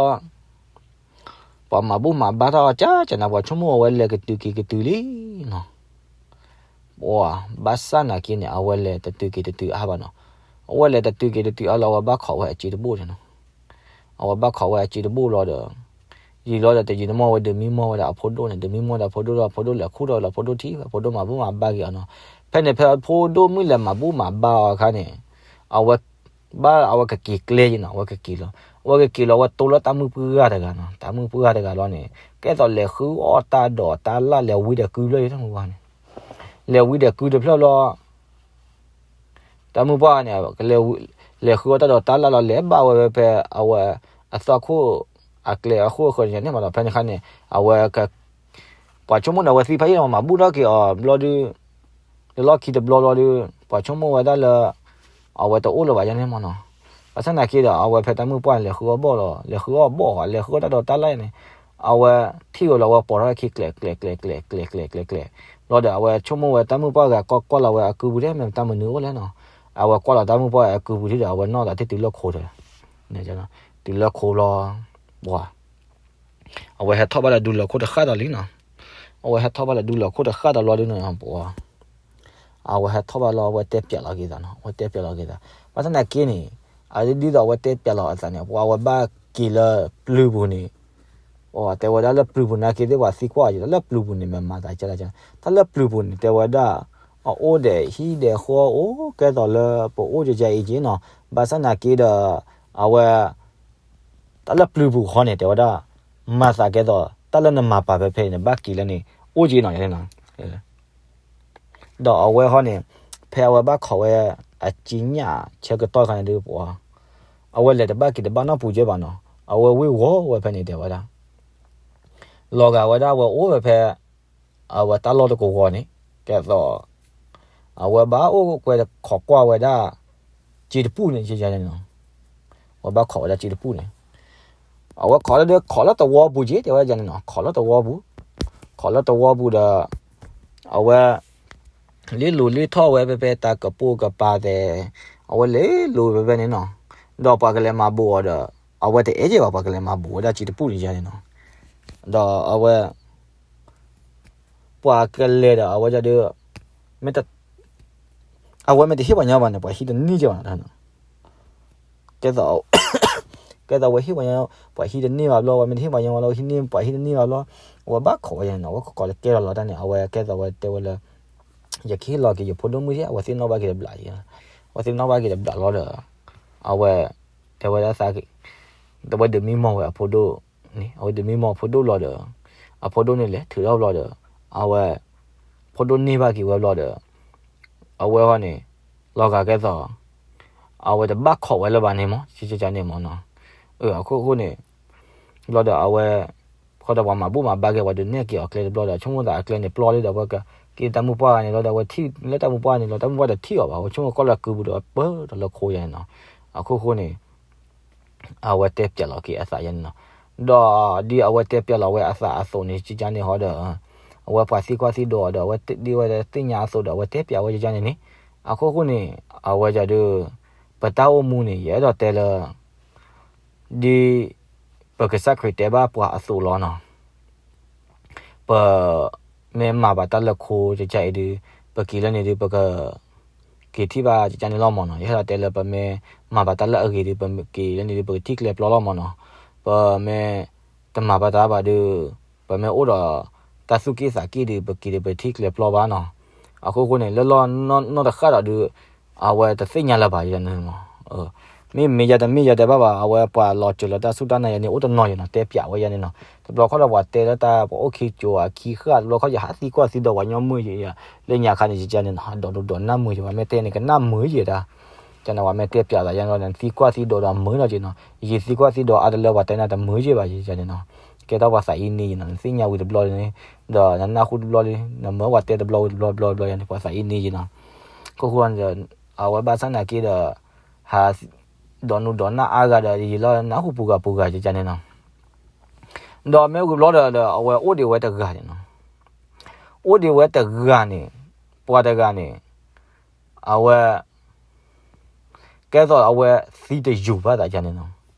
ၤမၤဘူၣ်မၤဘါထီၣ်ကၢ်ကၢ်န့ၣ် ပှၤဆိကမိၣ်အဝဲလဲၤကတုၤက့ၤကတုၤလံနီၤ, ပှၤဘၣ်ဆၣ်နာ်က့န့ၣ် အဝဲလဲၤတတုၤက့ၤတတုၤအါဘၣ်နီၤ, အဝဲလဲၤတတုၤက့ၤတတုၤအါလီၤ အဝဲဘၣ်ခိးဝဲအစ့တဘိၣ်န့ၣ်နီၤ, အဝဲဘၣ်ခိးဝဲအစ့တဘိၣ်လီၤဒီး ယံာ်လီၤဒီးတယံာ်တမီၢ်ဝဲဒုးမံမီၢ်ဝဲဒၣ်အဖိဒိၣ်န့ၣ်, ဒုးမံမီၢ်ဒီးအဖိဒိၣ်လီၤ, အဖိဒိၣ်လဲၤခူၣ်ထီၣ်လီၤ အဖိဒိၣ်ထံၣ်ဝဲ အဖိဒိၣ်မၤဘူၣ်မၤဘါက့ၤအီၤနီၤ, ဖဲန့ၣ်ဖဲအဖိဒိၣ်မုၣ်လဲၤမၤဘူၣ်မၤဘါအီၤအခါန့ၣ်, အဝဲ ဘၣ်အဝဲကက့ၤကျဲယံၤနီၤ, အဝဲကက့ၤလီၤ, အဝဲကက့ၤလီၤ အဝဲတိလၢတၢ်မုၣ်ပှၢ်တဂၤနီၤ, တၢ်မုၣ်ပှၢ်တဂၤလီၤန့ၣ် ကဲသိးလဲၤဃုအီၣ်တၢ်ဒိးတၢ်လၣ် လဲၤဝံဒီးကုတဖျၢၣ်န့ၣ်, လဲၤဝံဒီးကုတဖျၢၣ်လီၤ တၢ်မုၣ်ပှၢ်န့ၣ် လဲၤဃုအီၣ်တၢ်ဒိးတၢ်လၣ်လီၤ လဲၤဘၣ်ဝဲဖဲဖဲအဝဲ အသီခိၣ် အကျဲအဃိအဃၢၤန့ၣ်မးဒီး ဖဲန့ၣ်ခါန့ၣ် အဝဲ ပှၤဆိကမိၣ်န့ၣ် အဝဲသံဖးယံာ်လီၤ မၤဘူၣ်ထီၣ်က့ၤအီၤဘျီဒုး လၢလီၢ်ခံတဘျီလီၤဒုး ပှၤဆိကမိၣ်ဝဲဒၣ်လၢ အဝဲတအိၣ်လၢၤဘၣ်ယါန့ၣ်မးနီၤ, ဘၣ်ဆၣ်နာ်က့ဒီး အဝဲဖဲတၢ်မုၣ်ပှၢ်န့ၣ် လဲၤဃုအီၣ်ဘီၣ်လီၤ, လဲၤဃုအီၣ်ဘီၣ်ဃီ လဲၤဃုအီၣ်တၢ်ဒိးတၢ်လၣ်န့ၣ်, အဝဲထံၣ်ဝဲလီၤဝဲပိာ်ထီၣ်ခံကျဲးကျဲးကျဲးကျဲးကျဲးကျဲးကျဲးကျဲးကျဲး လီၤဒီး အဝဲဆိကမိၣ်ဝဲတၢ်မုၣ်ပှၢ်ဂၤကွၢ်ကွၢ်လီၤဝဲအကုပူၤဒ်မ့ၢ်တၢ်မနုၤအိၣ်လဲၣ်နီၤ, အဝဲကွၢ်လီၤတၢ်မုၣ်ပှၢ်အကုပူၤထံၣ်ဒီး အဝဲနီၢ်သးထံၣ်တုၤလၢခိဒီး တုၤလၢခိလီၤ, ပှၤ အဝဲဟဲထီၣ်ဘၣ်လၢဒူလီၤခိၣ်တဃၣ်ဒီးလံနီၤ, အဝဲဟဲထီၣ်ဘၣ်လၢဒူလီၤခိၣ်တဃၣ်ဒီးလီၤဒုးနီၤ, ပှၤ အဝဲဟဲထီၣ်ဘၣ်လီၤ အဝဲတဲပျးလီၤက့ၤသးနီၤ, အဝဲတဲပျးလီၤက့ၤသး, ဘၣ်ဆၣ်နာ်က့န့ၣ် အဒ်သိးအဝဲတဲပျးလီၤအသးန့ၣ် ပှၤအဝဲဘၣ်က့ၤလၢပျုၤပူၤန့ၣ်, ပှၤတဲဝဲဒၣ်လၢပျုၤပူၤနာ်က့သ့ၣ် ပှၤသံကွၢ်အီၤ လၢပျုၤပူၤန့ၣ် မ့ၢ်မၤသးကဲလၢကဲ, တၢ်လၢပျုၤပူၤန့ၣ် တဲဝဲဒၣ် အအိၣ်ဒီးဟံၣ်ဒီးဃီအိၣ်ကဲသိးလၢပအိၣ်ကဲကဲအံၤက့နီၤ, ဘၣ်ဆၣ်နာ်က့ဒီး အဝဲ တၢ်လၢပျုၤပူၤဃီန့ၣ် တဲဝဲဒၣ် မၤသးကဲသိး တၢ်လၢနမၤပာ်ဖဲဖဲအံၤန့ၣ် ဘၣ်က့ၤလၢန့ၣ် အိၣ်က့နီၤ, ဒီးအဝဲဃီန့ၣ် ဖဲအဝဲဘၣ်ခိးဝဲ အစ့ညၣ်ဆၢကတီၢ်ခါန့ၣ်ဒုး ပှၤ အဝဲလဲၤတဘၣ်က့ၤတဘၣ်နီတပူၤကဲဘၣ်နီၤ, အဝဲဝ့ၤဝီၤဝဲဖဲန့ၣ် တဲဝဲဒၣ် လီၤဂာ်ဝဲဒၣ်ဝဲအိၣ်ဝဲဖဲ အဝဲတၢ်လီၢ်တကဝီၤန့ၣ် ကဲသိး အဝဲဘၣ်အိၣ်ကွဲးခိးကွၢ်ဝဲဒၣ် စ့တပူၣ်န့ၣ် ဝဲဘၣ်ခိးဝဲဒၣ်စ့တပူၣ်န့ၣ် အဝဲခိးလၢဒုးခိးလၢသဝီပူၤက့ တဲဝဲဒ်န့ၣ်နီၤ, ခိးလၢသဝီပူၤ, ခိးလၢသဝီပူၤဒီး အဝဲ လ့လိၤလ့ထီၣ်ဝဲဖဲဖဲတၢ်ကပိာ်ကပၤသဲး, အဝဲလ့လိၤဖဲဖဲန့ၣ်နီၤ, ဒီးပှၤကလဲၤမၤဘူးအီၤဒီး အဝဲတအဲၣ်က့ၤဘၣ် ပှၤကလဲၤမၤဘူးဝဲဒၣ်စ့တပူၣ်န့ၣ်ယဲန့ၣ်နီၤ, ဒီးအဝဲ ပှၤကလဲၤဒီးအဝဲဒၣ်ဒီး မ့ၢ်တ အဝဲမ့ၢ်တဟ့ၣ်ပှၤညီဘၣ်န့ၣ် ပှၤဟံးတန့ၢ်က့ၤဘၣ်နီၤ, ကဲသိး ကဲသိးအဝဲဟ့ၣ်ပှၤညီ ပှၤဟံးတန့ၢ်ဘၣ်ဘျီ အဝဲမ့ၢ်တဟ့ၣ်ပှၤညီဘၣ်လီၤ ဟံးန့ၢ် ပှၤဟံးတန့ၢ်ဘၣ်ဘျီ အဝဲဘၣ်ခိးဝဲယဲန့ၣ်နီၤ, အဝဲခိးခိးလၢကဲထီၣ်လီၤတၢ်န့ၣ် အဝဲကဲသိးအဝဲတဲဝဲလၢ ယကဟ့ၣ်လီၤက့ၤယဖိဒိၣ်မုၣ်ယဲ အဝဲသ့ၣ်နီၣ်ဘၣ်က့ၤတဘျးယဲ, အဝဲသ့ၣ်နီၣ်ဘၣ်က့ၤတဘျးလီၤဒီး အဝဲ တဲဝဲဒၣ်သး အဝဲဒုးမံမီၢ်ဝဲအဖိဒိၣ်န့ၣ် အဝဲဒုးမံမီၢ်ဖိဒိၣ်လီၤဒီး အဖိဒိၣ်န့ၣ်လဲၤထုးထီၣ်ဘျီဒီး အဝဲ ဖိဒိၣ်န့ၢ်ဘၣ်က့ၤဝဲဘျီဒီး အဝဲဃီန့ၣ် လီၤဂာ်ကဲသိး အဝဲတဘၣ်ခိးဝဲလၢၤဘၣ်န့ၣ်မး ကကန့ၣ်မးနီၤ, အခိၣ်ဃိန့ၣ် ဘျီဒီးအဝဲ ဃီဒီးပှၤမၤဘူၣ်မၤဘါက့ၤ ပှၤဒုးနဲၣ်က့ၤအီၤကျဲတဘျီဒီး ဆိကမိၣ်သးအကျဲန့ၣ်ပျီလံဒီး အဝဲက့ၤတၢ်မုၢ်ပှၢ်ဂၤန့ၣ်လီၤဒီး အဝဲထံၣ်လၢတၢ်မုၢ်ပှၢ်န့ၣ်လီၤ တၢ်မုၢ်ပှၢ်တထံၣ်အီၤဘၣ် အဝဲဆိကမိၣ်ကီၢ်လၢကုပူၤဒီး အဝဲပၢၢ်ဒီးလၢခိယဲန့ၣ်နီၤ, အခိၣ်ဃိန့ၣ် အဝဲတဲပၠးလီၤက့ၤအသးယဲန့ၣ်နီၤ, ဒီးဒ်အဝဲတဲပၠးလီၤဝဲအသးအသိးန့ၣ် ကကန့ၣ်ဟီဒီး အဝဲပှၤသံကွၢ်သံဒိးအီၤဒီး အဝဲဒ်ဝဲသ့ၣ်ညါအသိးဒီး အဝဲတဲပၠးဝဲကကန့ၣ်န့ၣ်, အခိၣ်ဃိန့ၣ် အဝဲဒုး ပတၢ်အိၣ်မူန့ၣ် ယအဲၣ်ဒိးတဲလၢ ဒ် ပကစၢ်ခရံာ်တဲဘၣ်ပှၤအသိးလီၤနီၤ, ပ မ့ၢ်မၤဘၣ်တၢ်လၢခိကကအံၤဒုး ပက့ၤလၢန့ၣ်ဒုး ပက က့ၤထံၣ်ဘၣ်ကကန့ၣ်လီၤမးနီၤ, ယအဲၣ်ဒိးတဲလၢပမ့ၢ်မၤဘၣ်တၢ်လၢအဂ့ၤဒုး ပက့ၤလၢန့ၣ်ဒုး ပကထံၣ်ကျဲပျီလီၤမးနီၤ, ပမ့ၢ်တမၤဘၣ်တၢ်ဘၣ်ဒုး ပမ့ၢ်အိၣ်ဒီးတၢ်သူၣ်က့ၣ်သးက့ၣ်ဒုး ပက့ၤဒုး ပထံၣ်ကျဲပျီဘၣ်နီၤ, အခိၣ်ဃိန့ၣ် လၢလီၢ်နီၢ်တဃၣ်ဒီးဒုး အဝဲတသ့ၣ်ညါလၢၤဘၣ်ယဲန့ၣ်မး မ့မ့ၢ်ယၤတမ့ၢ်ယၤတဲဘၣ်ဘၣ် အဝဲပှၤလီၤစၢၤလၢတၢ်စူၢ်တၢ်နာ်ယဲန့ၣ် အိၣ်တနီၤယဲနီၤ တဲပၠးဝဲယဲန့ၣ်နီၤ, တဘျီခီဒီးပှၤတဲလၢတၢ်ပှၤအိၣ်ခံကၠိအခံဃၣ် တဘျီခီယဟးသံကွၢ်သံဒိးပှၤညီမုၢ်ယဲ လၢညါခါန့ၣ် ယကန့ၣ်နီၤ ဒိးဒိးနၢ်မုာ်ယဲ ပှၤမ့ၢ်တဲန့ၣ် ကနၢ်မုာ်ယဲတၢ်, ကန့ၣ် ပှၤမ့ၢ်တဲပၠးသးယဲန့ၣ်လီၤ နသံကွၢ်သံဒိးဒီးမုာ်နီၤက့နီၤ ယသံကွၢ်သံဒိးအါတလၢပှၤတဲနၤတမုာ်ယဲဘၣ်ယဲန့ၣ်နီၤ, ကဲထီၣ်ပှၤသးအံၤန့ၢ်ယဲနီၤ နသ့ၣ်ညါဝံၤတဘျီန့ၣ် ဒီးနနၢ်ဟူတဘျီလံ နမၢပှၤတဲတဘျီဝံၤတဘျီဘျီဘျီယဲန့ၣ် ပှၤသးအံၤန့ၢ်ယဲနီၤ ခိၣ်ဃိန့ၣ်ဒီး အဝဲဘၣ်ဆၣ်နာ်က့ဒီး ဟး ဒိးနူဒိးနၢ်အါဂၤဒီး ယလီၤနၢ်ဟူပူၤဂၤပူၤဂၤကကန့ၣ်နီၤ, ဒီးမ့ၢ်ဝံၤဘျီဒီး အဝဲအိၣ်ဒံးဝဲတဂၤန့ၣ်နီၤ, အိၣ်ဒံးဝဲတဂၤန့ၣ် ပှၤတဂၤန့ၣ် အဝဲ ကဲသိးအဝဲသံတယူၤဘၣ်သးကန့ၣ်နီၤ,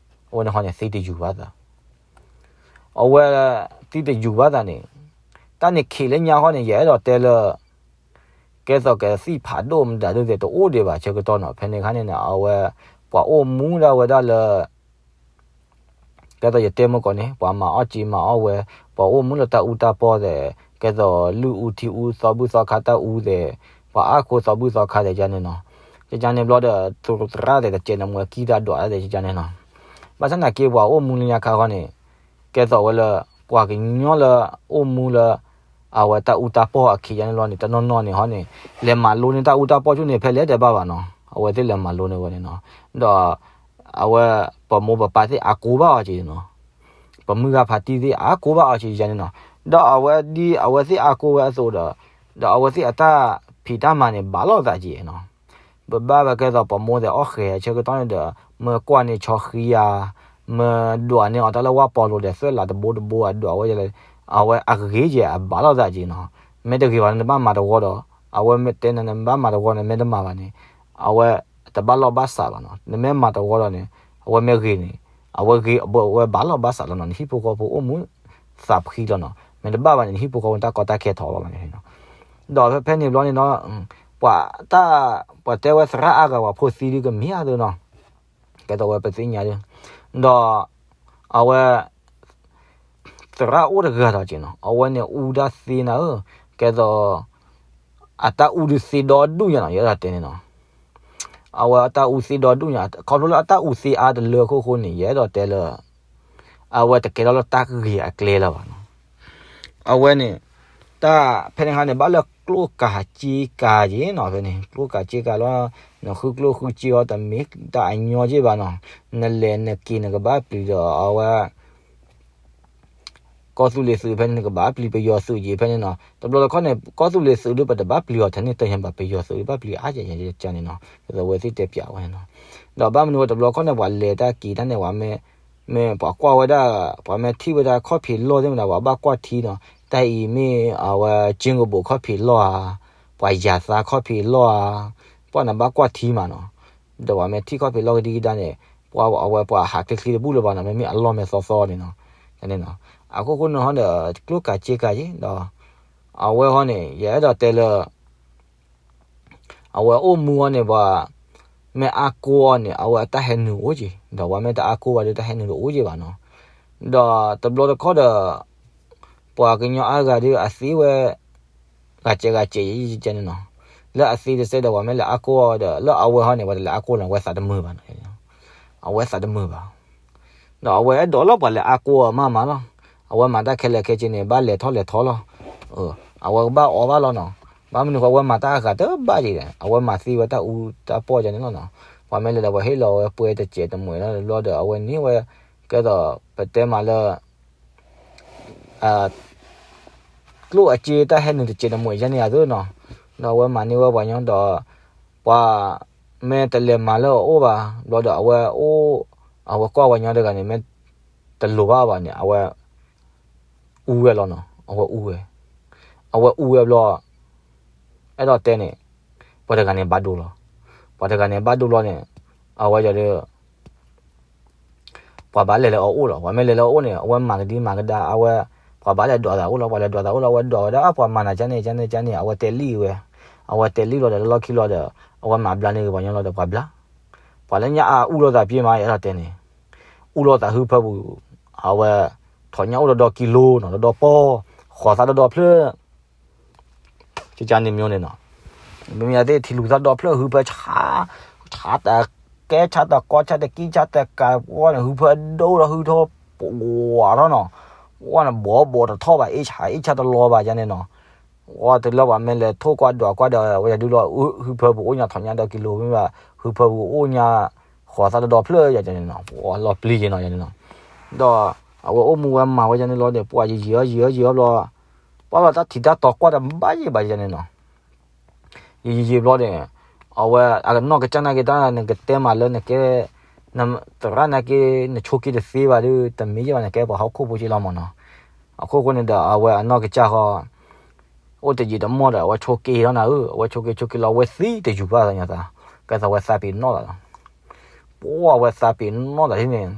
အဝဲန့ၣ်ဃီန့ၣ်သံတယူၤဘၣ်သး အဝဲ သံတယူၤဘၣ်သးန့ၣ် တၢ်န့ၣ်ခံးလၢညါဃီန့ၣ် ယအဲၣ်ဒိးတဲလၢ ကဲသိးကသံၣ်ဖးဒိၣ်မတၤဒုးသ့ၣ်တအိၣ်ဒံးဘၣ်ဆၢကတီၢ်နီၤ, ဖဲန့ၣ်အခါန့ၣ် အဝဲ ပှၤအိၣ်မူဒၣ်ဝဲဒၣ်လၢ ကဲသိးယတဲမုၢ်ကီးန့ၣ် ပှၤမၤအီၣ်စ့မၤအီၣ်ဝဲ, ပှၤအိၣ်မူလၢတၢ်အူတၢ်ပီၢ်သ့ၣ်, ကဲသိးလုၢ်အူထံအူသီဘူၣ်သီခါတၢ်အူသ့ၣ်, ပှၤအါခိသီဘူၣ်သီခါသ့ၣ်ယန့ၣ်နီၤ, ယန့ၣ်ဘျီဒီး သရၣ်သ့ၣ်တကဲးန့ၣ်မွဲကံတၢ်ဒွးသ့ၣ်ယန့ၣ်နီၤ, ဘၣ်ဆၣ်သနာ်က့ပှၤအိၣ်မူလၢညါခါဃီန့ၣ် ကဲသိးဝဲလၢ ပှၤကညီလၢအိၣ်မူလၢ အဝဲတၢ်အူတၢ်ပီၢ်အခ့ယန့ၣ်လီၤန့ၣ် တနီၤနီၤန့ၣ်ဟီန့ၣ် လဲၤမၤလိန့ၢ်တၢ်အူတၢ်ပီၢ်ဆူၣ်န့ၣ် ဖဲလဲၣ်တဲဘၣ်ဘၣ်နီၤ, အဝဲသ့ၣ်လဲၤမၤလိန့ၢ်ဝဲန့ၣ်နီၤ, ဒီး အဝဲ ပမိၢ်ပပၢ်သ့ၣ်အါကိးဘၣ်အီၤက့ၤနီၤ, ပမုၢ်ဂၤဖးတံၢ်သ့ၣ်အါကိးဘၣ်အီၤက့ၤယန့ၣ်နီၤ, ဒီးအဝဲဒ်အဝဲသ့ၣ်အါကိးဝဲအသိးဒီး ဒီးအဝဲသ့ၣ်အတၢ်ဖံးတၢ်မၤန့ၣ် ဘၣ်လိာ်သးက့ၤနီၤ, ပဘၣ်ဝဲကဲသိးပမိၢ်သ့ၣ်အီၣ်ဃဲၤဆၢကတီၢ်န့ၣ်ဒီး မ့ၢ်ကွၢ်န့ၢ်ဆီဃံဧါ, မ့ၢ်ဒွးန့ၢ်အီၤတၢ်လၢဝၣ်ပီလိၤဒီး သွဲၣ်လးတဘိတဘိအဒွးဝဲလဲၣ်, အဝဲအဂ့ၤက့ၤအဘၣ်လိာ်သးက့ၤနီၤ, မ့ၢ်တဂ့ၤဘၣ်န့ၣ် နဘၣ်မၤတဝီဒီး အဝဲမ့ၢ်တဲနၤ နဘၣ်မၤတဝီန့ၣ် မ့ၢ်တမၤဘၣ်န့ၣ် အဝဲတဘၣ်လိာ်ဘၣ်စးဘၣ်နီၤ, နမ့ၢ်မၤတဝီဒီးန့ၣ် အဝဲမ့ၢ်ဂ့ၤန့ၣ် အဝဲဂ့ၤ အဝဲဘၣ်လိာ်ဘၣ်စးလီၤနီၤ, နဟံၣ်ဖိဃီဖိအိၣ်မူ သးဖှံလီၤနီၤ, မ့ၢ်တဘၣ်ဘၣ်န့ၣ် နဟံၣ်ဖိဃီဖိတၢ်ကီတၢ်ခဲထီၣ်လီၤဘၣ်န့ၣ်, ဒီးဖဲဖဲန့ၣ်ဘျီန့ၣ်နီၤ, ပှၤတၢ် ပှၤတဲဝဲသရၣ်အါဂၤပှၤဖိသံဒုကမ့ၢ်အါသုနီၤ, ကဲသိးဝဲပသ့ၣ်ညါဒု, ဒီး အဝဲ သရၣ်အိၣ်တဂၤဒီးက့ၤနီၤ, အဝဲန့ၣ်အူတၢ်သ့နၤဧၢ, ကဲသိး အတၢ်အူဒုးသ့ဒီဒူၣ်ညါနီၤ, ယအဲၣ်ဒိးတဲန့ၣ်နီၤ, အဝဲအတၢ်အူသ့ဒီဒူၣ်ညါ, ခီဖျိလၢအတၢ်အူသ့အါတလၢအခိၣ်ဃိန့ၣ် ယအဲၣ်ဒိးတဲလၢ အဝဲတကဲထီၣ်လၢတၢ်ဂ့ၤအကျဲလၢၤဘၣ်နီၤ, အဝဲန့ၣ် တၢ်ဖဲန့ၣ်ခါန့ၣ် ဘၣ်လၢကျိၣ်ကၤက့ကၤက့နီၤ, ဖဲန့ၣ် ကျိၣ်ကၤက့ကၤလီၤ, နဃုကျိၣ်ဃုစ့အီၤတမ့ၢ်တၢ်အညီက့ဘၣ်နီၤ, နလဲၤနက့ၤနကဘၣ်ပျံၤဒီးအဝဲ က ကီၢ်သူလ့ၤသုးဖဲန့ၣ် နကဘၣ်ပျံၤပယီၤသုးယံၤဖဲန့ၣ်နီၤ. တဘျီတခီန့ၣ် ကီၢ်သူလ့ၤသုးဒုး ပတဘၣ်ပျံၤအီၤထဲန့ၣ်တညါဘၣ်, ပယီၤသုးဒုးဘၣ်ပျံၤအါယဲယဲန့ၣ်နီၤ. ဒ်သိးအဝဲသ့ၣ်တဲပၠးဝဲန့ၣ်နီၤ. ဒီးဘၣ်မနုၤဝဲတဘျီခီန့ၣ် ပှၤလဲၤတၢ်က့ၤတၢ်န့ၣ် ပှၤမ့ၢ် မ့ၢ်ပှၤကွၢ်ဝဲဒၣ် ပှၤမ့ၢ်ထံၣ်ဝဲဒၣ်ခီၣ်ဖံးလီၢ်သ့ၣ်မတၤ ပှၤဘၣ်ကွၢ်ထံနီၤ. တၢ်အံၤမ့ၢ်အဝဲကၠ့ကဘိးခီၣ်ဖံးလီၢ်ဧါ, ပှၤယၤသးခီၣ်ဖံးလီၢ်ဧါ, ပှၤန့ၣ်ဘၣ်ကွၢ်ထံမးနီၤ. ဒီးပှၤမ့ၢ်ထံၣ်ခီၣ်ဖံးလီၢ်ကဒံကဒါန့ၣ် ပှၤအဝဲပှၤဟးချ့ချ့တဘူၣ်လၢၤဘၣ်နီၤ, မ့မ့ၢ်အလီၢ်မ့ၢ်သီသီန့ၣ်နီၤ. န့ၣ်နီၤ. အခိၣ်ဃိန့ၣ်ဟီဒီး ကျိၣ်ကးစ့ကၤယ့ၣ်ဒီး အဝဲဟီန့ၣ် ယအဲၣ်ဒိးတဲလၢ အဝဲအိၣ်မူအီၤန့ၣ် ပှၤမ့ၢ်အါကိးအီၤန့ၣ် အဝဲအတၢ်ဟဲနုာ်အိၣ်က့ၤ, ဒီးပှၤမ့ၢ်တအါကိးဘၣ်ဒီး တၢ်ဟဲနုာ်တအိၣ်က့ၤဘၣ်နီၤ. ဒီးတဘျီတခီဒီး ပှၤကညီအါဂၤဒီး အသံဝဲ ဂၤစဲးဂၤစဲးယဲယဲန့ၣ်နီၤ. လၢအသံတစဲးဒီး ပှၤမ့ၢ်လဲၤအါကိးအီၤဒီး လၢအဝဲဟီန့ၣ် ပှၤတလဲၤအါကိးလီၤ, အဝဲသးတမုာ်ဘၣ်နီၤ. အဝဲသးတမုာ်ဘၣ်. ဒီးအဝဲအဲၣ်ဒိးလၢပှၤလဲၤအါကိးအီၤမးမးလီၤ. အဝဲမၤတၢ်ခဲလၢာ်ခဲဆ့န့ၣ် ဘၣ်လဲၤထီၣ်လဲၤထီလီၤ. အဝဲကဘၣ်အီဘၣ်လီၤနီၤ. ဘၣ်မနုၤဃိ အဝဲမၤတၢ်အဂၤတဘၣ်ယဲဒီး အဝဲမၤသံဝဲတၢ်အူတၢ်ပီၢ်ယဲန့ၣ်လီၤနီၤ. ပှၤမ့ၢ်လဲၤဒီး ပှၤဟ့ၣ်လီၤဝဲပှဲၤတစဲးတမှဲၤလီၤဒီး အဝဲန့ၢ်ဝဲ ကဲသိးပတဲမးလၢ ကျိၣ်အစ့တၢ်ဟဲနုာ်တစဲးတမှဲၤယဲန့ၣ်အသိးနီၤ. ဒီးအဝဲမၤန့ၢ်ဝဲပှၤညီဒီး ပှၤမ့ၢ်တလဲၤမၤလၢအအိၣ်ဘၣ် ဘျီဒီးအဝဲအိၣ် အဝဲကွၢ်ပှၤညီတဂၤန့ၣ် မ့ၢ်တလိၤဘၣ်ဘၣ်န့ၣ် အဝဲအူဝဲလီၤနီၤ. အဝဲအူဝဲ အဝဲအူဝဲဘျီ အဲၣ်ဒိးတဲန့ၣ် ပှၤတဂၤန့ၣ်ဘၣ်ဒိလီၤ. ပှၤတဂၤန့ၣ်ဘၣ်ဒိလီၤန့ၣ် အဝဲဒီး ပှၤဘၣ်လဲၤလၢအအိၣ်လီၤ. ပှၤမ့ၢ်လဲၤလၢအအိၣ်န့ၣ် အဝဲမၤကဒံမၤကဒါ အဝဲ ပှၤဘၣ်လဲၤဒွးသးအိၣ်လီၤ. ပှၤလဲၤဒွးသးအိၣ်လီၤ အဝဲဒွးဝဲဒၣ် ပှၤမၤနၤကန့ၣ် ကန့ၣ် ကန့ၣ် အဝဲတဲလံဝဲ အဝဲတဲလံလီၤဒီး လၢလီၢ်ခံလီၤဒီး အဝဲမၤဘျါန့ၢ်ဂ့ၤပှၤညီလီၤဒီး ပှၤဘျါ ပှၤလၢညါအအူလိာ်သးပှဲၤမး အဲၣ်ဒိးတဲန့ၣ် အူလိာ်သးဟုဖၢပူၤ အဝဲ ထီၣ်ညၣ်အိၣ်ဒီဒီကံလိနီၤ ဒီဒီပီ ဃီၤသးဒီဒီဖျၢၣ် ကကန့ၣ်မ့ၢ်န့ၣ်နီၤ. မ့မ့ၢ်အသ့ၣ်ထံလူၤသးဒီဖျၢၣ်ဟုဖၢဆါ ဆါတကဲ ဆါတကီ ဆါတကံ ဆါတကး ပှၤန့ၣ် ဟုဖၢဒိၣ်ဒီးဟုထီၣ် ပှၤထီၣ်နီၤ. ပှၤန့ၣ် ဘီဘီတထီၣ်ဘၣ် အ့ၣ်ဆါအ့ၣ်ဆါတလီၤဘၣ်ယဲန့ၣ်နီၤ. ပှၤတလၢပှၤမ့ၢ်လဲၤထိၣ်ကွၢ်ဒွးကွၢ်ဒီး ဝဲဒၣ်ဒုလီၤ ဟုဖၢပူၤအိၣ်ညါထီၣ်ညၣ်ဒီကံလိမ့ၢ်ဘၣ် ဟုဖၢပူၤအိၣ်ညါ ဃီၤသးဒီဒီဖျၢၣ်ယဲန့ၣ်နီၤ. ပှၤလီၤပျံၤယဲနီၤယဲန့ၣ်နီၤ. ဒီးအဝဲအိၣ်မူဝဲမၤဝဲယဲန့ၣ်လီၤဒီး ပှၤယံာ်ယံာ်အီၤယံာ်အီၤယံာ်အီၤဘျီ ပှၤဘၣ်တၢ်ထံၣ်တၢ်တီကွၢ်တဘၣ်ယံာ်ဘၣ်ယဲန့ၣ်နီၤ. ယံာ်ယံာ်ဘျီန့ၣ် အဝဲအကနီၢ်ကစၢ်နာ်က့တၢ် နကတဲမးလၢနကဲ နသရၣ်နာ်က့ နဆိးက့တသ့ဘၣ်ဒီး တမ့ၢ်ယဲဘၣ် နကဲပှၤဟီၣ်ခိၣ်ဖိက့လီၤမးနီၤ. အခိၣ်ဃိန့ၣ်ဒီး အဝဲအနီၢ်ကစၢ်ဃီ အိၣ်တယံာ်တမီၢ်ဒီး အဝဲဆိးက့လီၤနၤဧၢ, အဝဲဆိးက့ဆိးက့လီၤ အဝဲသံတယူၤဘၣ်သးညါသး, ကဲသးဝဲသးပ့ၤနီၣ်သးလီၤ. ပှၤအဝဲသးပ့ၤနီၣ်သးဒ်န့ၣ်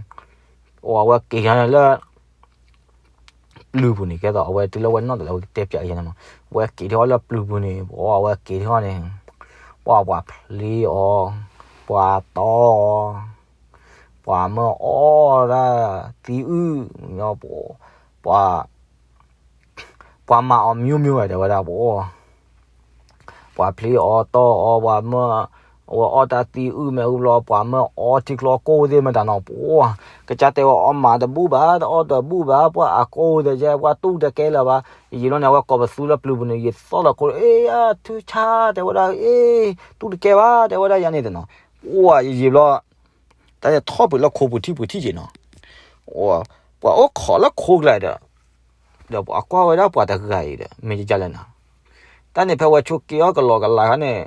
အဝဲက့ၤညါလၢ ပျုၤပူၤန့ၣ် ကဲသိးအဝဲတုၤလၢဝဲနီၢ်တလၢ အဝဲကတဲပၠးယဲန့ၣ်မး, ဝဲက့ၤထီၣ်လၢပျုၤပူၤန့ၣ် ပှၤအဝဲက့ၤထီၣ်န့ၣ် ပှၤပှၤဖျ့အီၤ, ပှၤတီအီၤ, ပှၤမၢအီၣ်ဒၣ်သံအုၣ်, ပှၤ ပှၤမၤအီၤမံၤမံၤဝဲ တဲဝဲဒၣ် ပှၤ ပှၤဖျ့အီၤတီအီၤ ပှၤမၢ အဝဲအီၣ်တၢ်သံအုၣ်မ့ၢ်အုၣ်ဘျီ ပှၤမၢအီထံကျိကိၣ်သ့ၣ်မတၤနီၤ ပှၤ ကစၢ်တဲဝဲအီၣ်မၤတဘူၣ်ဘၣ် တအီၣ်တဘူၣ်ဘၣ် ပှၤအကိၣ်သ့ၣ်ကဲ ပှၤတူၢ်တကဲလၢၤဘၣ်. ယယံာ်လီၤန့ၣ် အဝဲကိးပသူလၢပျုၤပူၤန့ၣ် ယသီၣ်လီၤခိၣ် အ့ ယထုဆါ တဲဝဲဒၣ် အ့ တူၢ်တကဲဘၣ် တဲဝဲဒၣ်ယၤန့ၣ်တနီၤ ပှၤယယံာ်ဘျီ တၢ်န့ၣ်ထီၣ်ပှဲၤလၢခိပူၤထံပူၤထံက့ၤနီၤ, ပှၤအိၣ်ခိးလၢခိကျါဒီး ဒီးပှၤကွၢ်ဝဲဒၣ်ပှၤတဂၤအံၤဒီး မ့ၢ်ကကလဲၣ်နၤ, တၢ်န့ၣ်ဖဲဝဲဆိးက့အီၣ်ကလီကလီခါန့ၣ်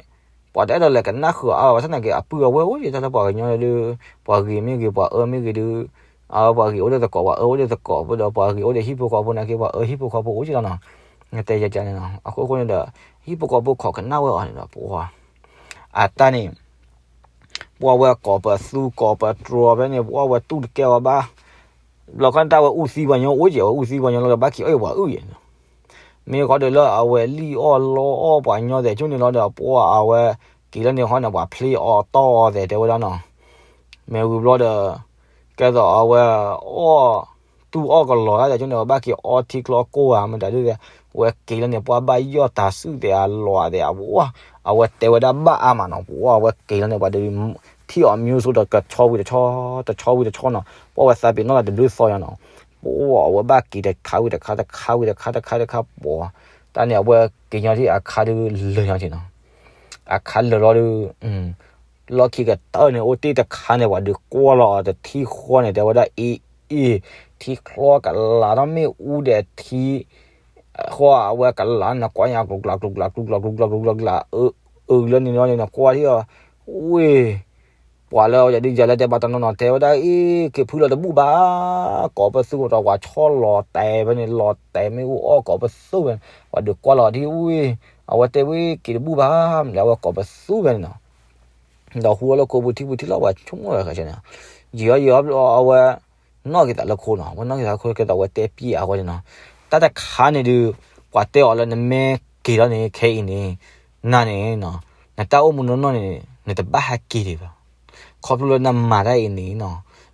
ပှၤတအဲၣ်ဒိးလဲၤကနၣ်ဃုာ်အါဘၣ် ဘၣ်ဆၣ်သနာ်က့ အပုၢ်အဝဲၢ်အိၣ်က့ၤတၢ်လၢပှၤကညီဒီး ပှၤဂ့ၤမ့ၢ်ဂ့ၤ ပှၤအၢမ့ၢ်ဂ့ၤဒီး အပှၤဂ့ၤအိၣ်ဒီးသကိး ပှၤအၢအိၣ်ဒီးသကိး ဒီးပှၤဂ့ၤအိၣ်ဒီးဟံၣ်ဖိဃီဖိနာ်က့ ပှၤအၢဟံၣ်ဖိဃီဖိအိၣ်က့ၤလီၤနီၤ, နတဲယကန့ၣ်နီၤ, အခိၣ်ဃိန့ၣ်ဒီး ဟံၣ်ဖိဃီဖိခိးကနၣ်ဝဲအီၤန့ၣ်ဒီး ပှၤ အတၢ်န့ၣ် ပှၤဝဲကိးပသူကိးပတြီၤဖဲန့ၣ် ပှၤဝဲတူၢ်တကဲအီၤဘၣ်, ဘျီခီန့ၣ်တၢ်ဝဲအူသံပှၤညီအိၣ်က့ၤ အဝဲအူသံပှၤညီလီၤဒီး ဘၣ်က့ၤအီၣ်အံၤပှၤအုၣ်ယဲၢ် မ့ၢ်ဃီဒီးလၢအဝဲလံၣ်အီၣ်လီအီၣ်ပှၤညီသဲးဆိန့ၣ်လီၤဒီး ပှၤအဝဲက့ၤလၢန့ၣ်ဃီန့ၣ် ပှၤဖျ့အီၤတီအီၤသဲးတဲဝဲဒၣ်နီၤ, မ့ၢ်ဝံၤဘျီဒီး ကဲသိးအဝဲအီၣ်တူၢ်အီၣ်ကလီၤဒၣ်သဲးဆိန့ၣ် ပှၤဘၣ်က့ၤအီထံကျိကိၣ်ဧါ မတၤဒုးသဲး, ဝဲက့ၤလၢန့ၣ် ပှၤဘၣ်ယီၢ်တၤစုၣ်သဲးအလီၤသဲး အဝဲတဲဝဲဒၣ်ဘၣ်အါမးနီၤ, ပှၤအဝဲက့ၤလၢန့ၣ် ပှၤဒုး ထံၣ်အီၤမံၤစိၤဒီးကဆီဝံၤတဆီ တဆီဝံၤတဆီနီၤ, ပှၤဝဲသးပ့ၤနီၣ်လၢတဘျုးသီညါနီၤ, ပှၤအဝဲဘၣ်က့ၤတခါဝံၤတခါ တခါဝံၤတခါ တခါတခါ ပှၤ တၢ်န့ၣ်အဝဲက့ၤညီထံၣ်အခါဒုး လၢာ်ညီထံၣ်နီၤ, အခါလၢာ်လီၤဒုး လီၢ်ခံကတၢၢ်န့ၣ် အိၣ်တ့ၢ်တခါန့ၣ် ပှၤဒုးကွၢ်လီၤအီၤတထံၣ်ဃီန့ၣ် တဲဝဲဒၣ်အံၤ အ့ၣ်, ထံချီကလးထီၣ်မ့ၣ်အူဒီးထံ, ဃီအဝဲကလးန့ၣ် ကွၢ်ညါကျူကျါကျူကျါကျူကျါကျူကျါကျူကျါကျူကျါ, အၢ အၢလၢန့ၣ်လီၤန့ၣ် ကွၢ်ထံၣ်အီၤ, ဝ့ၢ် ပှၤလၢယဒုးယၤလၢတဲဘၣ်တနီၤနီၤ တဲဝဲဒၣ်အ့ၣ် က့ၤဖုလီၤတဘူၣ်ဘၣ်, ကိးပသူဒီးပှၤဆီလီၤတဲာ်ဖဲန့ၣ် လီၤတဲာ်မ့ၣ်အူအီၣ်ကိးပသူဝဲ, ပှၤဒုးကွၢ်လီၤဒ်ဝ့ၢ်, အဝဲတဲဝဲက့ၤတဘူၣ်ဘၣ် မ့ၢ်လၢအဝဲကိးပသူဝဲန့ၣ်နီၤ. ဒီးဟူအီၤလၢခိပူၤထံပူၤထံလီၤ ပှၤဆိကမိၣ်လီၤခါဆၢန့ၣ်, ယံာ်အီၤယံာ်အီၤဘျီအဝဲ နီၣ်က့ၤသးလၢခိနီၤ, အဝဲနီၣ်က့ၤသးလၢခိကဲသိးအဝဲတဲပျဲအဃိန့ၣ်နီၤ, တၢ်တခါန့ၣ်ဒုး ပှၤတဲအီၤလၢနမ့ၢ်က့ၤလီၤန့ၣ် ခဲအံၤန့ၣ် နၤန့ၣ်နီၤ, နတၢ်အိၣ်မူနီၢ်နီၢ်န့ၣ် နတဘၣ်ဟဲက့ၤဒံးဘၣ်, ခီဖျိလၢနမၤတၢ်အံၤန့ၣ်နီၤ,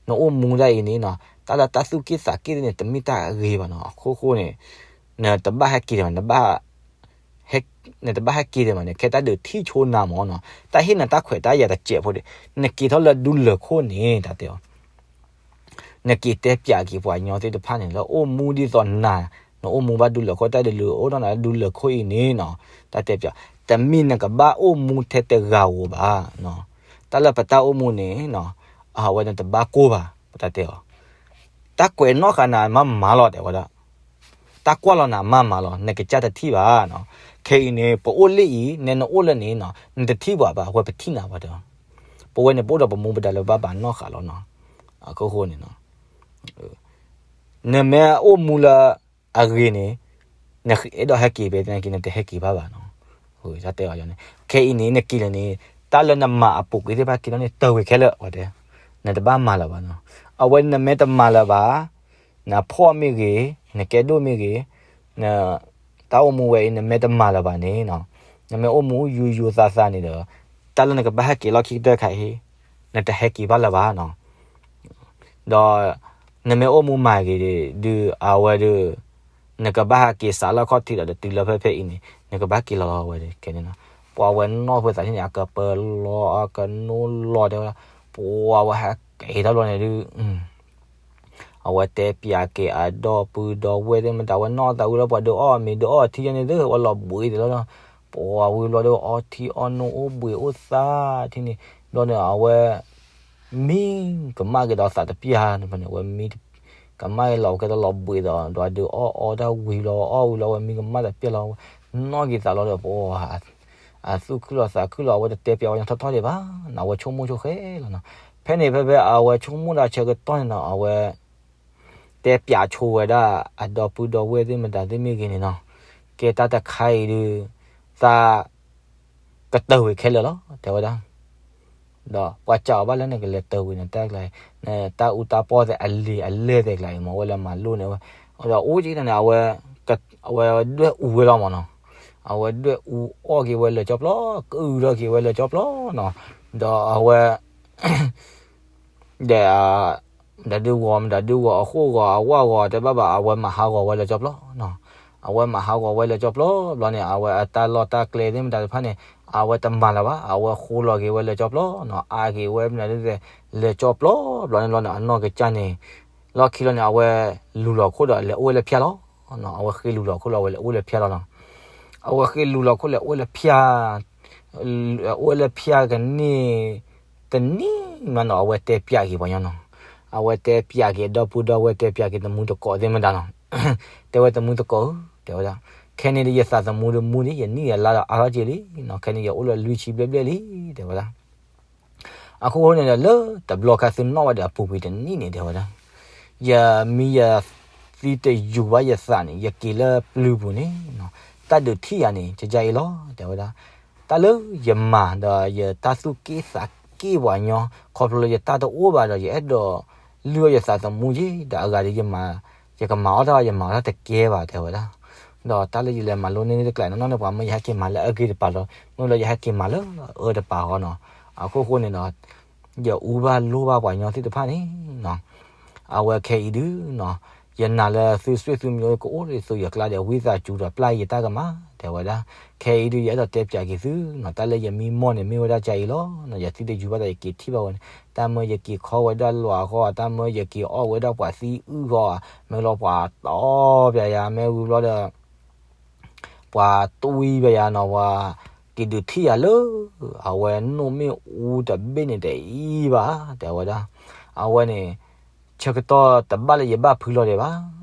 နအိၣ်မူတၢ်အံၤန့ၣ်နီၤ, တၢ်လၢတၢ်သူၣ်က့ၣ်သးက့ၣ်န့ၣ် တမ့ၢ်တၢ်အဂ့ၤဘၣ်နီၤ, အခိၣ်ဃိန့ၣ် နတဘၣ်ဟဲက့ၤဒံးဘၣ်, နဘၣ် နတဘၣ်ဟဲက့ၤဒံးဘၣ်န့ၣ် ခဲတၢ်ဒုးထံၣ်ဆိနၤမ့ၢ်နီၤ, တၢ်ဟ့ၣ်နၤတၢ်ခွဲးတၢ်ယာ်တစဲးဖိဒီး နက့ၤထီၣ်လၢဒူလၢၢ်ခိၣ်န့ၣ် တၢ်တဲအီၤ နက့ၤတဲပျးက့ၤပှၤကညီသ့ၣ်တဖၣ်န့ၣ် လၢအိၣ်မူဒ်သိးနၤ, နအိၣ်မူဘၣ်ဒူလၢၢ်ခိၣ် တၢ်ဒုးအိၣ်ထီၣ်နၤလၢဒူလၢၢ်ခိၣ်အံၤန့ၣ်နီၤ, တၢ်တဲပျး, တမ့ၢ်နကဘၣ်အိၣ်မူထဲတဂၤဧိၤဘၣ်, တၢ်လၢပတၢ်အိၣ်မူန့ၣ်နီၤ, အဝဲနတဘၣ်ကိၢ်ဘၣ်, ပတၢ်တဲအီၤ, တၢ်ကွဲးနီၣ်ဃာ်နၤမးမၤလီၤ တဲဝဲဒၣ် တၢ်ကွၢ်လီၤနၤမးမၤလီၤ နကစၢ်တထံၣ်ဘၣ်နီၤ, ခဲအံၤန့ၣ် ပအိၣ်လၢအံၤ နဲနအိၣ်လၢန့ၣ်နီၤ နတထံၣ်ပှၤဘၣ် အဝဲပထံၣ်နၤဘၣ်တဲ, ပဝဲန့ၣ်ပအိၣ်ဒီးပမူပဒါလၢဘၣ်ဘၣ်နီၣ်ဃာ်လီၤနီၤ, အခိၣ်ဃိန့ၣ်နီၤ, နမ့ၢ်အိၣ်မူလၢအဂ့ၤန့ၣ် နအဲၣ်ဒိးဟဲက့ၤဖဲသနာ်က့ နတဟဲက့ၤဘၣ်ဘၣ်နီၤ, တၢ်တဲအီၤန့ၣ် ခဲအံၤန့ၣ် နက့ၤလၢန့ၣ် တၢ်လၢနမၤအပူၤကွံာ်သ့ၣ်တဖၣ်က့ၤလီၤန့ၣ် တၢၢ်ဝံၤခဲလၢာ်ဝဲတဲ, နတဘၣ်မၤလၢၤဘၣ်နီၤ, အဝဲနမ့ၢ်တမၤလၢၤဘၣ် နဖှီၣ်မ့ၢ်ဂ့ၤ, နကဲဒိၣ်မ့ၢ်ဂ့ၤ, တၢ်အိၣ်မူဝဲအံၤ နမ့ၢ်တမၤလၢၤဘၣ်န့ၣ်နီၤ, နမ့ၢ်အိၣ်မူယူယူသးသးန့ၣ်ဒီး တၢ်လၢနကဘၣ်ဟဲက့ၤလီၢ်ခံကတၢၢ်ခါအံၤ နတဟဲက့ၤဘၣ်လၢၤဘၣ်နီၤ, ဒီး နမ့ၢ်အိၣ်မူမၤဂ့ၤဒုး အဝဲဒုး နကဘၣ်ဟဲက့ၤစးလၢခီၣ်ထံးဒီး တုၤလၢဖဲဖဲအံၤန့ၣ် နကဘၣ်က့ၤလီၤလီၤဝဲဒၣ်ခဲန့ၣ်နီၤ, ပှၤဝဲနီၢ်ဖိသးန့ၣ် အကပၢလီၤ အကနိလီၤတဲဝဲဒၣ်, ပှၤဝဲဟဲက့ၤထီၣ်ဘျီန့ၣ်ဒုး အဝဲတဲပျးက့ၤအဒီပုၢ်ဒီဝဲၢ်သ့ၣ်မတၤဝဲနီၢ်သးဝံၤလၢပှၤဒုးအီၣ်မ့ၤဒုးအီထံယဲန့ၣ်သ့ၣ် ဝဲလီၤဘှံးသ့ၣ်လီၤ, ပှၤဝံၤဘျီဒုးအီထံအီနိအိၣ်ဘှံးအိၣ်သါထံန့ၣ်, ဘျီန့ၣ် အဝဲ မံကမၣ်က့ၤဒီးသးတပျၢ်န့ၣ် ဝဲမံ ကမၣ်က့ၤလီၤ ကဲတလီၤဘှံးဒီး ဒီးဒုးအီၣ်အီတၢ်ဝံၤလီၤ အီၣ်ဝံၤလီၤ ဝဲမံကမၣ်တပျၢ်လီၤ ဝဲနီၣ်က့ၤသးလီၤဒီး ပှၤ အသူၣ်ခုလီၤသးခုလီၤ အဝဲတတဲပျးဝဲနီၣ်ထီၣ်ထီၣ်ဒံးဘၣ်နီၤ အဝဲဆိကမိၣ်ဆိဃဲလီၤနီၤ, ဖဲန့ၣ်ဖဲဖဲအဝဲဆိကမိၣ်တၢ်ဆၢကတီၢ်န့ၣ်နီၤ အဝဲ တဲပျးဆိဝဲဒၣ် အဒီပုၢ်ဒီဝဲၢ်သ့ၣ်မတၤသ့ၣ်မ့ၢ်ဂ့ၤန့ၣ်နီၤ, ကဲတၢ်တခါအံၤဒုး သး ကတၢၢ်ဝံၤခဲလၢာ်လီၤ တဲဝဲဒၣ်, ဒီးပှၤစံးအီၤဘၣ်လၢနကလဲၤတၢၢ်ဝံၤန့ၣ် တၢ်ကျါ တၢ်အူတၢ်ပီၢ်သ့ၣ်အလံာ်အလဲၢ်သ့ၣ်ကျါအံၤမ့ၢ် အဝဲလဲၤမၤလိန့ၣ်ဝဲ, ဒီးအိၣ်က့ၤတၢ်န့ၣ် အဝဲ အဝဲဒွဲၣ်အူဝဲလီၤမ့ၢ်နီၤ, အဝဲဒွဲၣ်အူအီၣ်က့ၤဝဲလၢာ်ကၠီပျီ ကအုၣ်ထီၣ်က့ၤဝဲလၢာ်ကၠီပျီနီၤ, ဒီးအဝဲ ဒီး ဒီးဒုးဂီၤ မတၤဒုးဂီၤ အဃိၣ်ဂီၤ အဝၣ်ဂီၤ တဲဘၣ်ဘၣ် အဝဲမၤဟးဂီၤဝဲလၢာ်ကၠီပျီနီၤ, အဝဲမၤဟးဂီၤဝဲလၢာ်ကၠီပျီ ဘျီန့ၣ် အဝဲအတၢ်လီၢ်တၢ်ကျဲသ့ၣ်မတၤတဖၣ်န့ၣ် အဝဲတမၤလၢၤဘၣ် အဝဲဃိလီၤက့ၤဝဲလၢာ်ကၠီပျီနီၤ အါက့ၤဝဲမတၤဒုး လၢာ်ကၠီပျီ ဘျီန့ၣ် ဘျီန့ၣ် အနီၢ်ကစၢ်န့ၣ် လီၢ်ခံလီၤန့ၣ် အဝဲလူၤလီၤခိၣ်ဒီးလဲၤအိၣ်ဝဲလၢဖၠၣ်လီၤ, အဝဲဃ့လူၤလီၤခိၣ်လီၤ အဝဲလဲၤအိၣ်လၢဖၠၣ်လီၤနီၤ, အဝဲဃ့လူၤလီၤခိၣ်လဲၤအိၣ်လၢဖၠၣ် အိၣ်ဝဲလၢဖၠၣ်ကန့ၢ် တနံၤမးနီၤ အဝဲတဲပျးက့ၤပှၤညီနီၤ, အဝဲတဲပျးက့ၤ ဒီပုၢ်ဒီဝဲၢ်တဲပျးက့ၤ သမူသကိးသ့ၣ်မတၤနီၤ, တဲဝဲသမူသကိးဧၢ တဲဝဲဒၣ်, ခဲန့ၣ်ဒီးယသးသမူဒီးမူဒံး ယနံၣ်ယလါဒီးအါထီၣ်က့ၤလံနီၤ, ခဲန့ၣ်ယအိၣ်လၢလွံၢ်ဆံဘျဲၣ်ဘျဲၣ်လံ တဲဝဲဒၣ် အဃိန့ၣ်ဒီး လၢတဘျီခါသုနီၣ်ဝဲဒီးအပူၤကွံာ်တနံၣ်န့ၣ် တဲဝဲဒၣ်, ယမံယသံတယူၤဘၣ်ယသးန့ၣ် ယက့ၤလၢပျုၤပူၤန့ၣ် တၢ်ဒုးထံၣ်ယၤန့ၣ် ကကအံၤလီၤ တဲဝဲဒၣ်, တၢ်လၢယမၤဒီးယတၢ်သူၣ်က့ၣ်သးက့ၣ်ပှၤညီ ခီဖျိလၢယတၢ်တအိၣ်ဘၣ်ဒီး ယအဲၣ်ဒိးလုၢ်အီၣ်ယသးသမူက့ၤ ဒီးအဂၤဒီးယမၤ ယကမၤအီၣ်တၢ် ယမၤအီၣ်တၢ်တကဲဘၣ် တဲဝဲဒၣ် ဒီးတၢ်လၢယလဲၤမၤလိန့ၢ်တကျါနီၢ်နီၢ်န့ၣ် ပှၤမၢယဟဲက့ၤမၤလၢအဂ့ၤတပၤလီၤ, မ့ၢ်လၢယဟဲက့ၤမၤလၢအအၢတပၤဃီနီၤ, အခိၣ်ဃိန့ၣ်ဒီး ယအူဘၣ်လိၣ်ဘၣ်ပှၤညီသ့ၣ်တဖၣ်န့ၣ်နီၤ, အဝဲခဲအံၤဒုးနီၤ, ယနာ်လၢသုစူၣ်သုမံၤကအိၣ်လၢသုယကျါဒီး ဝံသးစူၤဒီးပျၢ်ယတၢ်ကမၣ် တဲဝဲဒၣ်, ခဲအံၤဒုးယအဲၣ်ဒိးတဲပျးက့ၤသုနီၤ, တၢ်လၢယမံမီၢ်န့ၣ် မ့ၢ်ဝဲဒၣ်ကကအံၤလီၤ, ယသံတယူၤဘၣ်ဒီးယက့ၤထံၣ်ဘၣ်ဝဲန့ၣ်, တၢ်မၢယက့ၤခီဝဲဒၣ်လီၤအဃိ, တၢ်မၢယက့ၤအီၣ်ဝဲဒၣ်ပှၤသံအုၣ်ဃီ, မ့ၢ်လီၤပှၤတီပျးယၤ, မ့ၢ်ဝံၤဘျီဒီး ပှၤတွံၢ်ဘၣ်ယၤနီၤ, ပှၤက့ၤဒုးထံၣ်ယၤလၢ အဝဲနိၣ်မ့ၣ်အူတဘ့ၣ်န့ၣ်တအံၤဘၣ် တဲဝဲဒၣ်, အဝဲန့ၣ် ဆၢကတီၢ်တဘၣ်လၢယဘၣ်ဖုလီၤဒဲးဘၣ်.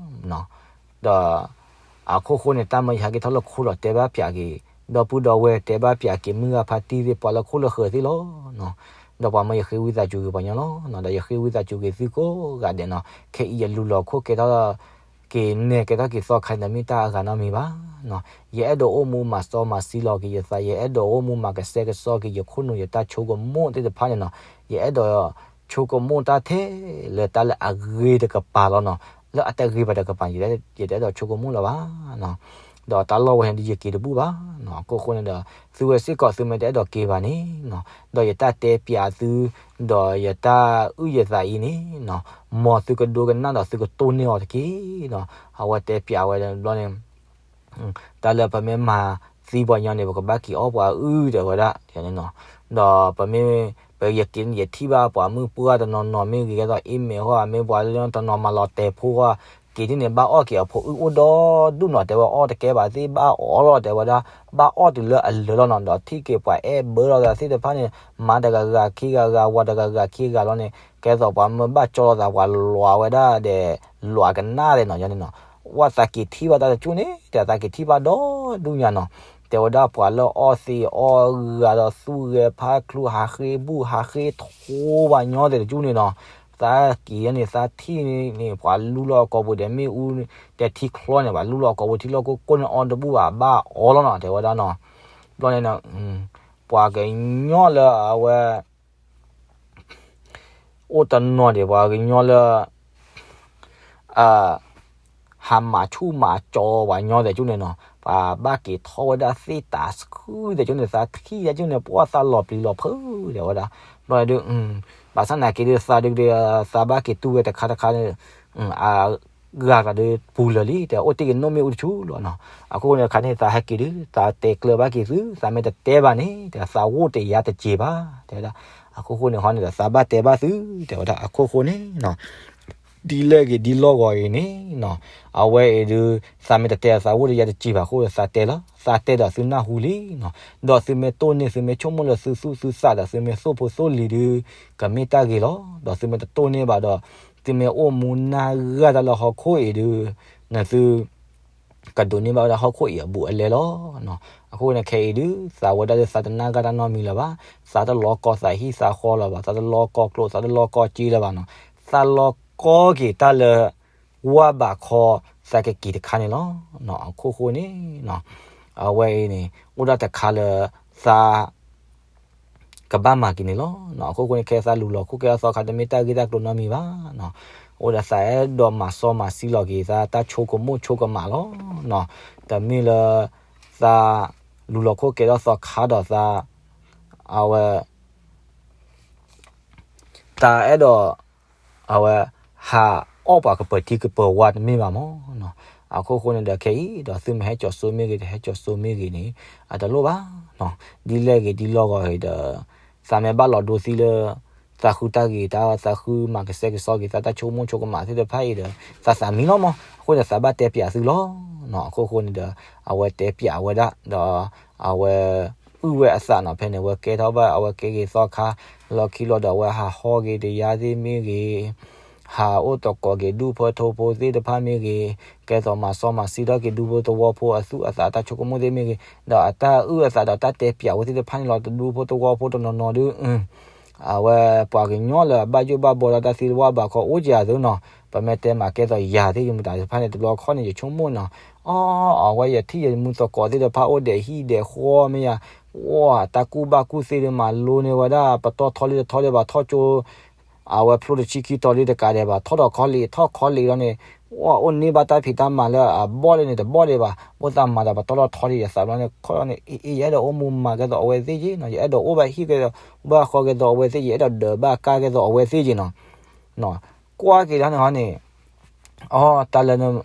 ဒီးအခိၣ်ဃိန့ၣ် တၢ်မၢယဟဲက့ၤထီၣ်လၢခိၣ်ဒီးတဲဘၣ်ပၠးက့ၤ ဒီပုၢ်ဒီဝဲၢ် တဲဘၣ်ပၠးက့ၤ မုၢ်ဂၤဖါတံၢ်သ့ၣ် ပှၤလၢခိၣ်လၢဃၢၤသ့ၣ်လီၤ. ဒီးပှၤမၢယဃ့ဝံသးစူၤက့ၤပှၤညီလီၤ. ဒီးယဃ့ဝံသးစူၤက့ၤသုကိးဂၤဒဲးနီၤ, ခဲအံၤယလူၤလီၤခိၣ်ကဲထီၣ်က့ၤနဲၣ် ကဲထီၣ်က့ၤသီခါန့ၣ် တမ့ၢ်တၢ်အဂၤနီတမံၤဘၣ်. ယအဲၣ်ဒိးအိၣ်မူမၤစီမၤဆှံလီၤက့ၤယသး, ယအဲၣ်ဒိးအိၣ်မူမၤကစဲကစီက့ၤယခိၣ်နူာ် ယတၢ်ဆိကမိၣ်သ့ၣ်တဖၣ်န့ၣ်နီၤ, ယအဲၣ်ဒိးဆိကမိၣ်တၢ်ထဲလၢတၢ်လၢအဂ့ၤတကပၤလီၤနီၤ. လၢအတဂ့ၤဘၣ်တကပၤ ယတအဲၣ်ဒိးဆိကမိၣ်လၢၤဘၣ်. ဒီးတၢ်လီၢ်ဝဲန့ၣ်ဒီး ယက့ၤတဘူၣ်ဘၣ်နီၤ. အခိၣ်ဃိန့ၣ်ဒီး သုဝဲစ့ၢ်ကီး သုမ့ၢ်တအဲၣ်ဒိးက့ၤဘၣ်န့ၣ်နီၤ, ဒီးယတၢ်တဲပၠးသု ဒီးယတၢ်အုၣ်ယသးအံၤန့ၣ်နီၤ, မ်သုကဒိကနၣ်ဒီးသုကတိၢ်န့ၢ်အီၤတက့ၢ်နီၤ. အဝဲတဲပၠးဝဲဘျီန့ၣ် တၢ်လၢပမ့ၢ်မၤသံပှၤညီန့ၣ် ပကဘၣ်က့ၤအီၣ်ပှၤအုၣ် တဲဝဲဒၣ်န့ၣ်နီၤ. ဒီးပမ့ၢ် ပယက့ၤန့ၣ် ယထံၣ်ဘၣ်ပှၤမုၣ်ပှၢ်တနီၤနီၤမ့ၢ်ဂ့ၤ ကဲသိးအ့ၣ်မဲာ်ဟီ မ့ၢ်ပှၤလၢတနီၤမၤလီၤတဲာ်ဖိဟီ က့ၤဒ်န့ၣ် ဘၣ်အီၣ်က့ၤအဖိအုၣ်အိၣ်ဒီဒူၣ်နီၤ, တဲဝဲအီၣ်တကဲဘၣ်သ့ၣ် ဘၣ်အီၣ်လီၤ တဲဝဲဒၣ်, ဘၣ်အီၣ်တုၤလၢအလၢာ်လီၤနီၤ. ဒီးထံၣ်က့ၤပှၤအဲၣ်ဘၢလီၤသးသ့ၣ်တဖၣ်န့ၣ် မၤတဂၤဂၤခံဂၤဂၤ ဝၤတဂၤဂၤခံဂၤလီၤန့ၣ် ကဲသိးပှၤမၢဘၣ်ကၠီလိာ်သး ပှၤလီၤဝဲဒၣ်ဒီး လီၤကနၣ်သ့ၣ်နီၤ ယန့ၣ်နီၤ. ဝဲသးက့ၤထံၣ်ဘၣ်တၢ်တကၠူၢ်န့ၣ် တဲသးက့ၤထံၣ်ဘၣ်ဒီဒူၣ်ညါနီၤ, တဲဝဲဒၣ်ပှၤလၢအီၣ်သ့အီၣ်ဂၤဒီးသူၣ်ဂဲၤဖးကျူ ဟးဃ့ဘူၣ်ဟးဃ့ထိပှၤညီသ့ၣ်တကၠူၢ်န့ၣ်နီၤ. သးက့ၤန့ၣ် သးထံၣ်န့ၣ် ပှၤလူလီၤအကိာ်ပူၤဒီး မ့ၣ်အူတဲထံချီန့ၣ် ပှၤလူလီၤအကိာ်ပူၤ ထံလီၢ်ကိၢ်ကိၢ်န့ၣ် အီၣ်တဘူၣ်ဘၣ် ဘၣ်အီၣ်လီၤနီၤ တဲဝဲဒၣ်နီၤ. ဘျီန့ၣ် ပှၤကညီလၢအဝဲ အိၣ်တနီၤဒံး ပှၤကညီလၢ ဟးမၤဆူၣ်မၤကၠီပှၤညီသ့ၣ်တကၠူၢ်န့ၣ်နီၤ, ပှၤဘၣ်က့ၤထီၣ်ဝဲဒၣ်သ့ၣ်တၤဆှုသ့ၣ်တကၠူၢ်န့ၣ် သးထံၣ်သ့ၣ်တကၠူၢ်န့ၣ် ပှၤသးလီၤပျံၤလီၤဖုး တဲဝဲဒၣ်. ဘျီဒုး ဘၣ်ဆၣ်နာ်က့ဒုး သးဒုး သးဘၣ်က့ၤတူၢ်ဝဲတခါတခါန့ၣ် အဂၤကျါဒုးပူၤလၢာ်လံ တဲ အိၣ်တ့ၢ်က့ၤနီၣ်မ့ၣ်အူတဆူလီၤနီၤ. အခိၣ်ဃိန့ၣ် ခါန့ၣ် သးဟဲက့ၤဒုး သးတဲကျၢၤဘၣ်က့ၤသု သးမ့ၢ်တတဲဘၣ်န့ၣ် တဲသးဂိၢ်တယါတစ့ၤဘၣ် တဲဝဲဒၣ်. အခိၣ်ဃိန့ၣ်ဟီန့ၣ်ဒီး သးဘၣ်တဲဘၣ်သု တဲဝဲဒၣ် အခိၣ်ဃိန့ၣ်နီၤ. ဒ်လဲၣ်ဂ့ၤဒ်လီၢ်ဂီၤအံၤန့ၣ်နီၤ, အဝဲအံၤဒုး သးမ့ၢ်တတဲ သးဂိၢ်တယါတစ့ၤဘၣ်အဃိ သးတဲလီၤ. သးတဲဒီးသုနၢ်ဟူလံနီၤ. ဒီးသုမ့ၢ်တိၢ်န့ၢ် သုမ့ၢ်ဆိကမိၣ်လၢသုသူၣ်သုသးဒီး သုမ့ၢ်သိၣ်ဖိသိၣ်လံၤဒုး ကမ့ၢ်တၢ်ဂ့ၤလီၤ. ဒီးသုမ့ၢ်တတိၢ်န့ၢ်ဘၣ်ဒီး သုမ့ၢ်အိၣ်မူနၢ်ဂၢ်တၢ်လၢဟီၣ်ခိၣ်အံၤဒုး နသု ကဒိးန့ၢ်ဘၣ်ဝဲဒၣ်ဟီၣ်ခိၣ်အံၤအဘူးအလဲလီၤ. အဃိန့ၣ်ခဲအံၤဒုး သးဝဲဒၣ်ဒုးသးတနၢ်ဂၢ်တၢ်နီတမံၤလၢၤဘၣ်. သးတလီၤကီသးဟံၣ်သးဃီလၢၤဘၣ်. သးတလီၤကီကျိၣ် သးတလီၤကီစ့လၢၤဘၣ်နီၤ. သးလီၤကီက့ၤတၢ်လၢ ဝၢ်ဘးခီ သးကက့ၤတခါန့ၣ်လီၤ. အခိၣ်ဃိန့ၣ် အဝဲအံၤန့ၣ် အိၣ်ဒၣ်တခါလၢ သး ကဘၣ်မၤက့ၤန့ၣ်လီၤ. အခိၣ်ဃိန့ၣ် ခဲသးလူၤလီၤခိၣ်ကဲထီၣ်သီခါ တမ့ၢ်တၢ်ဂ့ၢ်တၢ်ကျိၤနီတမံၤဘၣ်. အိၣ်ဒီးသးအဲၣ်ဒိးမၤစီမၤဆှံလီၤက့ၤ သးတၢ်ဆိကမိၣ်ဆိကမးလီၤ. တမ့ၢ်လၢ သး လူၤလီၤခိၣ်ကဲထီၣ်သီခါဒီးသး အဝဲ တၢ်အဲၣ်ဒိး အဝဲ ဟးအီၣ်ပှၤကပၢၤထံကပၢၤဝါတမ့ၢ်ဘၣ်မးနီၤ. အခိၣ်ဃိန့ၣ်ဒီးခဲအံၤ ဒီးသုမ့ၢ်ဟဲကၠီၤစိမ့ၢ်ဂ့ၤ တဟဲကၠီၤစိမ့ၢ်ဂ့ၤန့ၣ် အတလိၣ်ဘၣ်နီၤ. ဒ်လဲၣ်ဂ့ၤဒ်လီၢ်ဂီၤဂ့ၤဒီး သးမ့ၢ်ဘၣ်လီၤဒိသံလၢ သးဃုတၢ်ဂ့ၤတၢ် သးဃုမၤကစဲကစီက့ၤ သးတၢ်ဆိကမိၣ်ဆိကမးသ့ၣ်တဖၣ်အံၤဒီး သးသးမံလီၤမး. အဃိန့ၣ် သးဘၣ်တဲပျးသုလီၤနီၤ. အခိၣ်ဃိန့ၣ်ဒီး အဝဲတဲပျးဝဲဒၣ်ဒီး အဝဲ အုၣ်ဝဲအသးနီၤ. ဖဲန့ၣ် အဝဲကဲထီၣ်ဘၣ် အဝဲကဲက့ၤသီခါ လီၢ်ခံလီၤဒီး အဝဲဟးဟီက့ၤတယါသ့ၣ်မ့ၢ်ဂ့ၤ, ဟးအိၣ်သကိးက့ၤဒူၣ်ဖိထၢဖိသ့ၣ်တဖၣ်မ့ၢ်ဂ့ၤ, ကဲသိးမၤစီမၤဆှံထီၣ်က့ၤဒူၣ်ဖိသဝီဖိအသူၣ်အသးတၢ်ဆိကမိၣ်သ့ၣ်မ့ၢ်ဂ့ၤ, ဒီးအတၢ်အုၣ်အသးဒီးတၢ်တဲပျးဝဲသ့ၣ်တဖၣ်န့ၣ်လီၤ. တဒူၣ်ဖိသဝီဖိတနီၤနီၤဒုး အဝဲပှၤကညီလၢအဘၣ်ယိၣ်ဘၣ်ဘီဒီးတၢ်သံတဝၢ်ဘၣ်ခီအိၣ်ကယၤသုနီၤ. ပမ့ၢ်တဲမၤကဲသိးယၤသ့ၣ်ယမုၢ်တၢ်တဖၣ်န့ၣ် တဘျီခီန့ၣ် ယဆိကမိၣ်နီၤ. အီ အဝဲယထံၣ်ယမုၢ်သကိးသ့ၣ်တဖၣ်အိၣ်ဒဲးဟံၣ်ဒဲးဃီမ့ၢ်ယၤ, ဝဲတၢ်ကူၣ်ဘၣ်ကူၣ်သ့ဒုးမၤလိန့ၢ်ဝဲဒၣ် ပတီၢ်ထီလံတထီလံဘၣ် ထီၣ်ကၠိ အဝဲဖျိတဆံခံတီၤလံတကးဒံးဘၣ် ထီၣ်ဒီးခီလ့ၣ် ထီၣ်ခီလ့ၣ်လီၤန့ၣ်, အိၣ်န့ၢ်ဘၣ်တၢ်ဖံးတၢ်မၤလၢအဘီၣ်လံန့ၣ် တဘီၣ်လံဘၣ်. ဘၣ်သးမၤဒီးပတီၢ်လီၤထီလံယသးဘျီန့ၣ် ခီန့ၣ် အ့ အ့ ယအဲၣ်ဒိးအိၣ်မူမၤကဲသိးအဝဲသ့ၣ်က့နီၤ. ယအဲၣ်ဒိးအိၣ်ဘၣ်ဟံၣ်ကဲသိး ဘၣ်ဃီကဲသိးအဝဲသ့ၣ် ယအဲၣ်ဒိးဒၢးဘၣ်ကါကဲသိးအဝဲသ့ၣ်က့နီၤ. ကွၢ်က့ၤတၢ်န့ၣ်ဟီန့ၣ် အီ တၢ်လၢန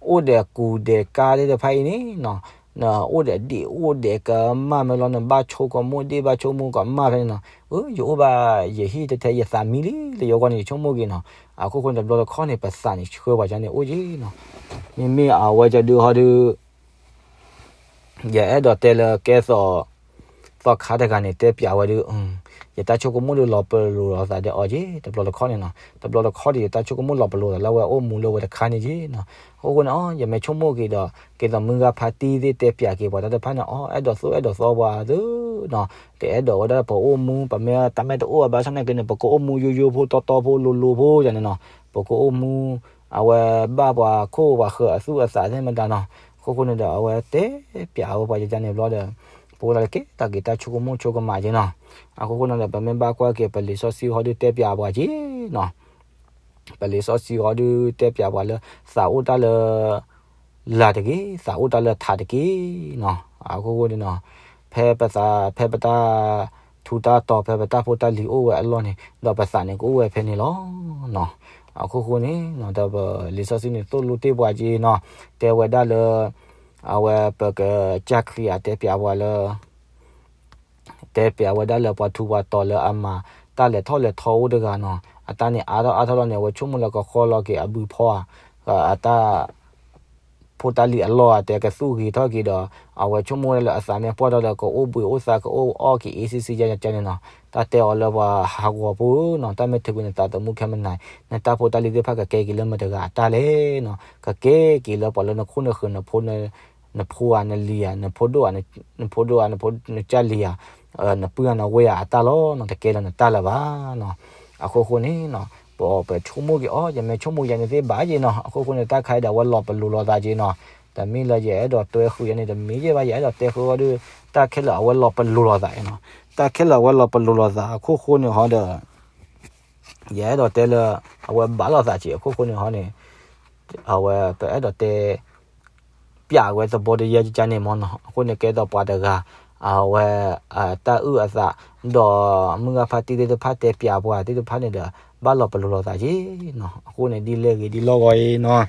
အိၣ်ဒီးကူးဒီးကါသ့ၣ်တဖၣ်အံၤန့ၣ်နီၤ, နအိၣ်ဒီးဒ့ၣ်အိၣ်ဒီးကမၣ်မ့ၢ်လီၤ နဘၣ်ဆိကမိၣ်ဒ့ၣ်ဘၣ်ဆိကမိၣ်ကမၣ်ဖဲန့ၣ်နီၤ, အၢ ယအိၣ်ဘၣ်ယဟံၣ်ထဲထဲ ယသးမံလံလၢယဂီၢ်န့ၣ် ယဆိကမိၣ်က့ၤနီၤ. အခိၣ်ဃိန့ၣ် တဘျီတခီၣ်န့ၣ် ပသးန့ၣ်ဆှၢပှၤကန့ၣ်အိၣ်က့နီၤ. မ့မ့ၢ်အဝဲကဒုးဟီဒုး ယအဲၣ်ဒိးတဲလၢကဲသိး သီခါတဂၤန့ၣ် တဲပျးဝဲဒုး ယတၢ်ဆိကမိၣ်ဒုးလီၤပလိာ်လိာ်သးဒီးအီၤက့ၤ တဘျီတခီၣ်န့ၣ်နီၤ. တဘျီတခီၣ်ဒီး ယတၢ်ဆိကမိၣ်လီၤပလိာ်သးလၢအဝဲအိၣ်မူလၢဝဲတခါန့ၣ်က့ၤနီၤ. အဃိဃိန့ၣ် အီ ယမ့ၢ်ဆိကမိၣ်က့ၤဒီး က့ၤသိးမုၢ်ဂၤဖါတံၢ်သ့ၣ်တဲပၠးက့ၤပှၤတၢ်တဖၣ်န့ၣ် အီ အဲၣ်ဒိးသိၣ်အဲၣ်ဒိးသီပှၤသုနီၤ. တအဲၣ်ဒိးဝဲဒၣ်ပအိၣ်မူ ပမ့ၢ်တၢ်မ့ၢ်တအိၣ်ဘၣ်ဆၣ်နာ်က့န့ၣ် ပကအိၣ်မူယိယိဖိတီတီဖိလိၤလိၤဖိယၤန့ၣ်နီၤ. ပကအိၣ်မူ အဝဲဘၣ်ပှၤခိၣ်ပှၤဃၢၤအသူၣ်အသးသ့ၣ်မတၤနီၤ. အဃိဃိန့ၣ်ဒီး အဝဲတဲပၠးဝဲပှၤယကန့ၣ်ဘျီဒီး ပဝဲဒၣ်လၢက့ၤတၢ်က့ၤတၢ်ဆိကမိၣ်ဆိကမးက့ၤနီၤ. အဃိဃိန့ၣ်ဒီး ပမ့ၢ်ဘၣ်ကွၢ်က့ၤ ပလံာ်စီဆှံဃီဒုးတဲပၠးပှၤက့ၤနီၤ. ပလံာ်စီဆှံဃီဒုးတဲပၠးပှၤလၢ သးအိၣ်တၢ်လၢ လၤတက့ၢ်, သးအိၣ်တၢ်လၢထးတက့ၢ်နီၤ. အဃိဃိန့ၣ်နီၤ ဖဲပသး ဖဲပတၢ်ထူးတၢ်တီၤ ဖဲပတၢ်ဖိတၢ်လံၤအိၣ်ဝဲအလီၢ်န့ၣ် ဒီးပသးန့ၣ်ကအိၣ်ဝဲဖဲန့ၣ်လီၤနီၤ. အဃိဃိန့ၣ်နီၤ ဒီးပလံာ်စီဆှံန့ၣ်သိၣ်လိတ့ၢ်ပှၤက့ၤနီၤ, တဲဝဲဒၣ်လၢ အဝဲပကစၢ်ခရံာ်အတဲပၠးပှၤလၢ တဲပၠးဝဲဒၣ်လၢပှၤထူးပှၤတီၤလၢအမၤတၢ်လဲၤထီၣ်လဲၤထီအိၣ်တဂၤနီၤ, အတၢ်န့ၣ်အါထီၣ်အါထီၣ်လီၤန့ၣ် အဝဲဆိကမိၣ်လၢကဃီလီၤက့ၤအဘုဖီဧါ, အတၢ် ဖိတၢ်လံၤအလီၢ်အတဲကသူၣ်ဂ့ၤထီၣ်က့ၤဒီး အဝဲဆိကမိၣ်ဝဲဒၣ်လၢအသးမ့ၢ်ပှၢ်ထီၣ်ဒီး ကအိၣ်ဘှံးအိၣ်သါ ကအိၣ်အီၣ်က့ၤအ့စ့စ့ယါယါန့ၣ်နီၤ, တၢ်တဲအီၤလၢပှၤဟးဂီၤဖိနီၤ, တၢ်မ့ၢ်ထုးကွံာ်နသးသမူခဲမနၤ, နတၢ်ဖိတၢ်လံၤသ့ၣ်တဖၣ်ကကဲက့ၤလၢမတဂၤအတၢ်လဲၣ်နီၤ, ကကဲက့ၤလၢပှၤလၢနခိၣ်နဃၢၤ နဖိဧါ နလံၤဧါ နဖိဒိၣ်ဧါ နဖိဒိၣ်ဧါ နဖိနကၢ်လံၤဧါ, နပုၢ်ဧါနဝဲၢ်ဧါအတၢ်လီၤနီၤ, တကဲလၢနတၢ်လၢၤဘၣ်နီၤ. အဃိဃိန့ၣ်နီၤ ပ ပဆိကမိၣ်က့ၤအီၤ ယမ့ၢ်ဆိကမိၣ်ယၤန့ၣ်သ့ၣ်ဘၣ်က့ၤနီၤ, အဃိဃိန့ၣ် တၢ်ခါအံၤဒီးအဝဲလီၤပလိာ်လိာ်သးက့ၤနီၤ, တမ့ၢ်လၢယအဲၣ်ဒိးတွဲဃုာ်ယၤန့ၣ် တမ့ၢ်ယဲၢ်ဘၣ်, ယအဲၣ်ဒိးတဲဃုာ်အီၤဒုး တၢ်ခဲလၢာ်အဝဲလီၤပလိာ်လိာ်သးနီၤ, တၢ်ခဲလၢာ်အဝဲလီၤပလိာ်လိာ်သး အဃိဃိန့ၣ်ဟီဒီး ယအဲၣ်ဒိးတဲလၢ အဝဲဘၣ်လိာ်သးက့ၤအဃိဃိန့ၣ်ဟီန့ၣ် အဝဲပအဲၣ်ဒိးတဲ ပၠးဝဲသဘီတယါကကါန့ၣ်မ့ၢ်နီၤ, အဃိန့ၣ်ကဲသိးပှၤတဂၤ အဝဲ အတၢ်အုၣ်အသး ဒီးမုၢ်ဂၤဖါတံၢ်သ့ၣ်တဖၣ်တဲပၠးပှၤသ့ၣ်တဖၣ်န့ၣ်ဒီး ဘၣ်လီၤပလိာ်လိာ်သးက့ၤနီၤ, အဃိန့ၣ်ဒ်လဲၣ်ဂ့ၤဒ်လဲၣ်ဂ့ၤအံၤနီၤ,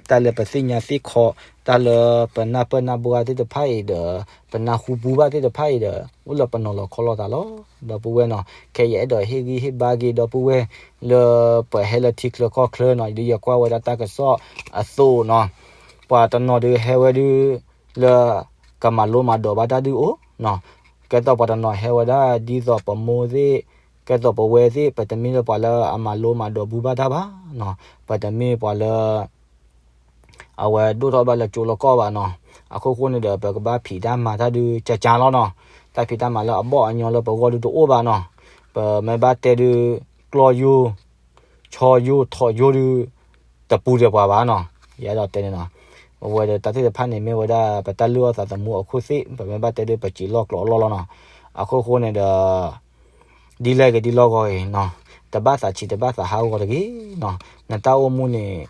တၢ်လၢပသ့ၣ်ညါသ့ၣ်ခီ တၢ်လၢပနၢ်ပၢၢ်နၢ်ဘှါသ့ၣ်တဖၣ်အံၤဒီး ပနၢ်ဟူပူၤဘၣ်သ့ၣ်တဖၣ်အံၤဒီး အိၣ်လၢပနီၤလီၤခီလိာ်သးလီၤ, ဒီပုၢ်ဝဲၢ်နီၤ, ခဲအံၤယအဲၣ်ဒိးဟ့ၣ်ဂံၢ်ဟ့ၣ်ဘါက့ၤဒီပုၢ်ဝဲၢ် လၢပဟဲလၢထံချၢကီၢ်ချၢနီၤ, ဒ်ယကွၢ်ဝဲဒၣ်တၢ်ကစီၣ်အသိးနီၤ, ပှၤတနီၤဒုးဟဲဝဲဒုး လၢ ကမၤလိမၤဒိးဘၣ်တၢ်ဒုးအိၣ်နီၤ, ကဲသိးပှၤတနီၤဟဲဝဲဒၣ်ဒ်သိးပမိၢ်သ့ၣ်, ကဲသိးပဝဲသ့ၣ် ပတမ့ၢ်လၢပှၤလၢအမၤလိမၤဒိးဘူးဘၣ်တၢ်ဘၣ်နီၤ, ပတမ့ၢ်ပှၤလၢ အဝဲဒိၣ်ထီၣ်ဘၣ်လၢကၠိလၢကီၢ်ဘၣ်နီၤ, အဃိဃိန့ၣ်ဒီး ပကဘၣ်ဖံးတၢ်မၤတၢ်ဒုးကကါလီၤနီၤ, တၢ်ဖံးတၢ်မၤလၢအဘီၣ်အညီလၢပဂီၢ်ဒုးတအိၣ်ဘၣ်နီၤ, ပမ့ၢ်ဘၣ်တဲဒုး ကျီၢ်ယိၢ် ဆီယိၢ် ထိးယိၢ်ဒုး တပူၤဒီးပှၤဘၣ်နီၤ, ယအဲၣ်ဒိးတဲန့ၣ်နီၤ, ပဝဲဒီးတၢ်သ့ၣ်တဖၣ်န့ၣ် မ့ၢ်ဝဲဒၣ်ပတၢ်လုၢ်အီၣ်သးသမူအခိၣ်သ့ၣ်, ပမ့ၢ်ဘၣ်တဲဒုး ပစံးလီၢ်ကျိးအလီၢ်လီၤနီၤ, အဃိဃိန့ၣ်ဒီး ဒ်လဲၣ်ဂ့ၤဒ်လဲၣ်ဂ့ၤနီၤ, တဘၣ်သးဆံးတဘၣ်သးဟးဂီၤတဂ့ၤနီၤ, နတၢ်အိၣ်မူန့ၣ်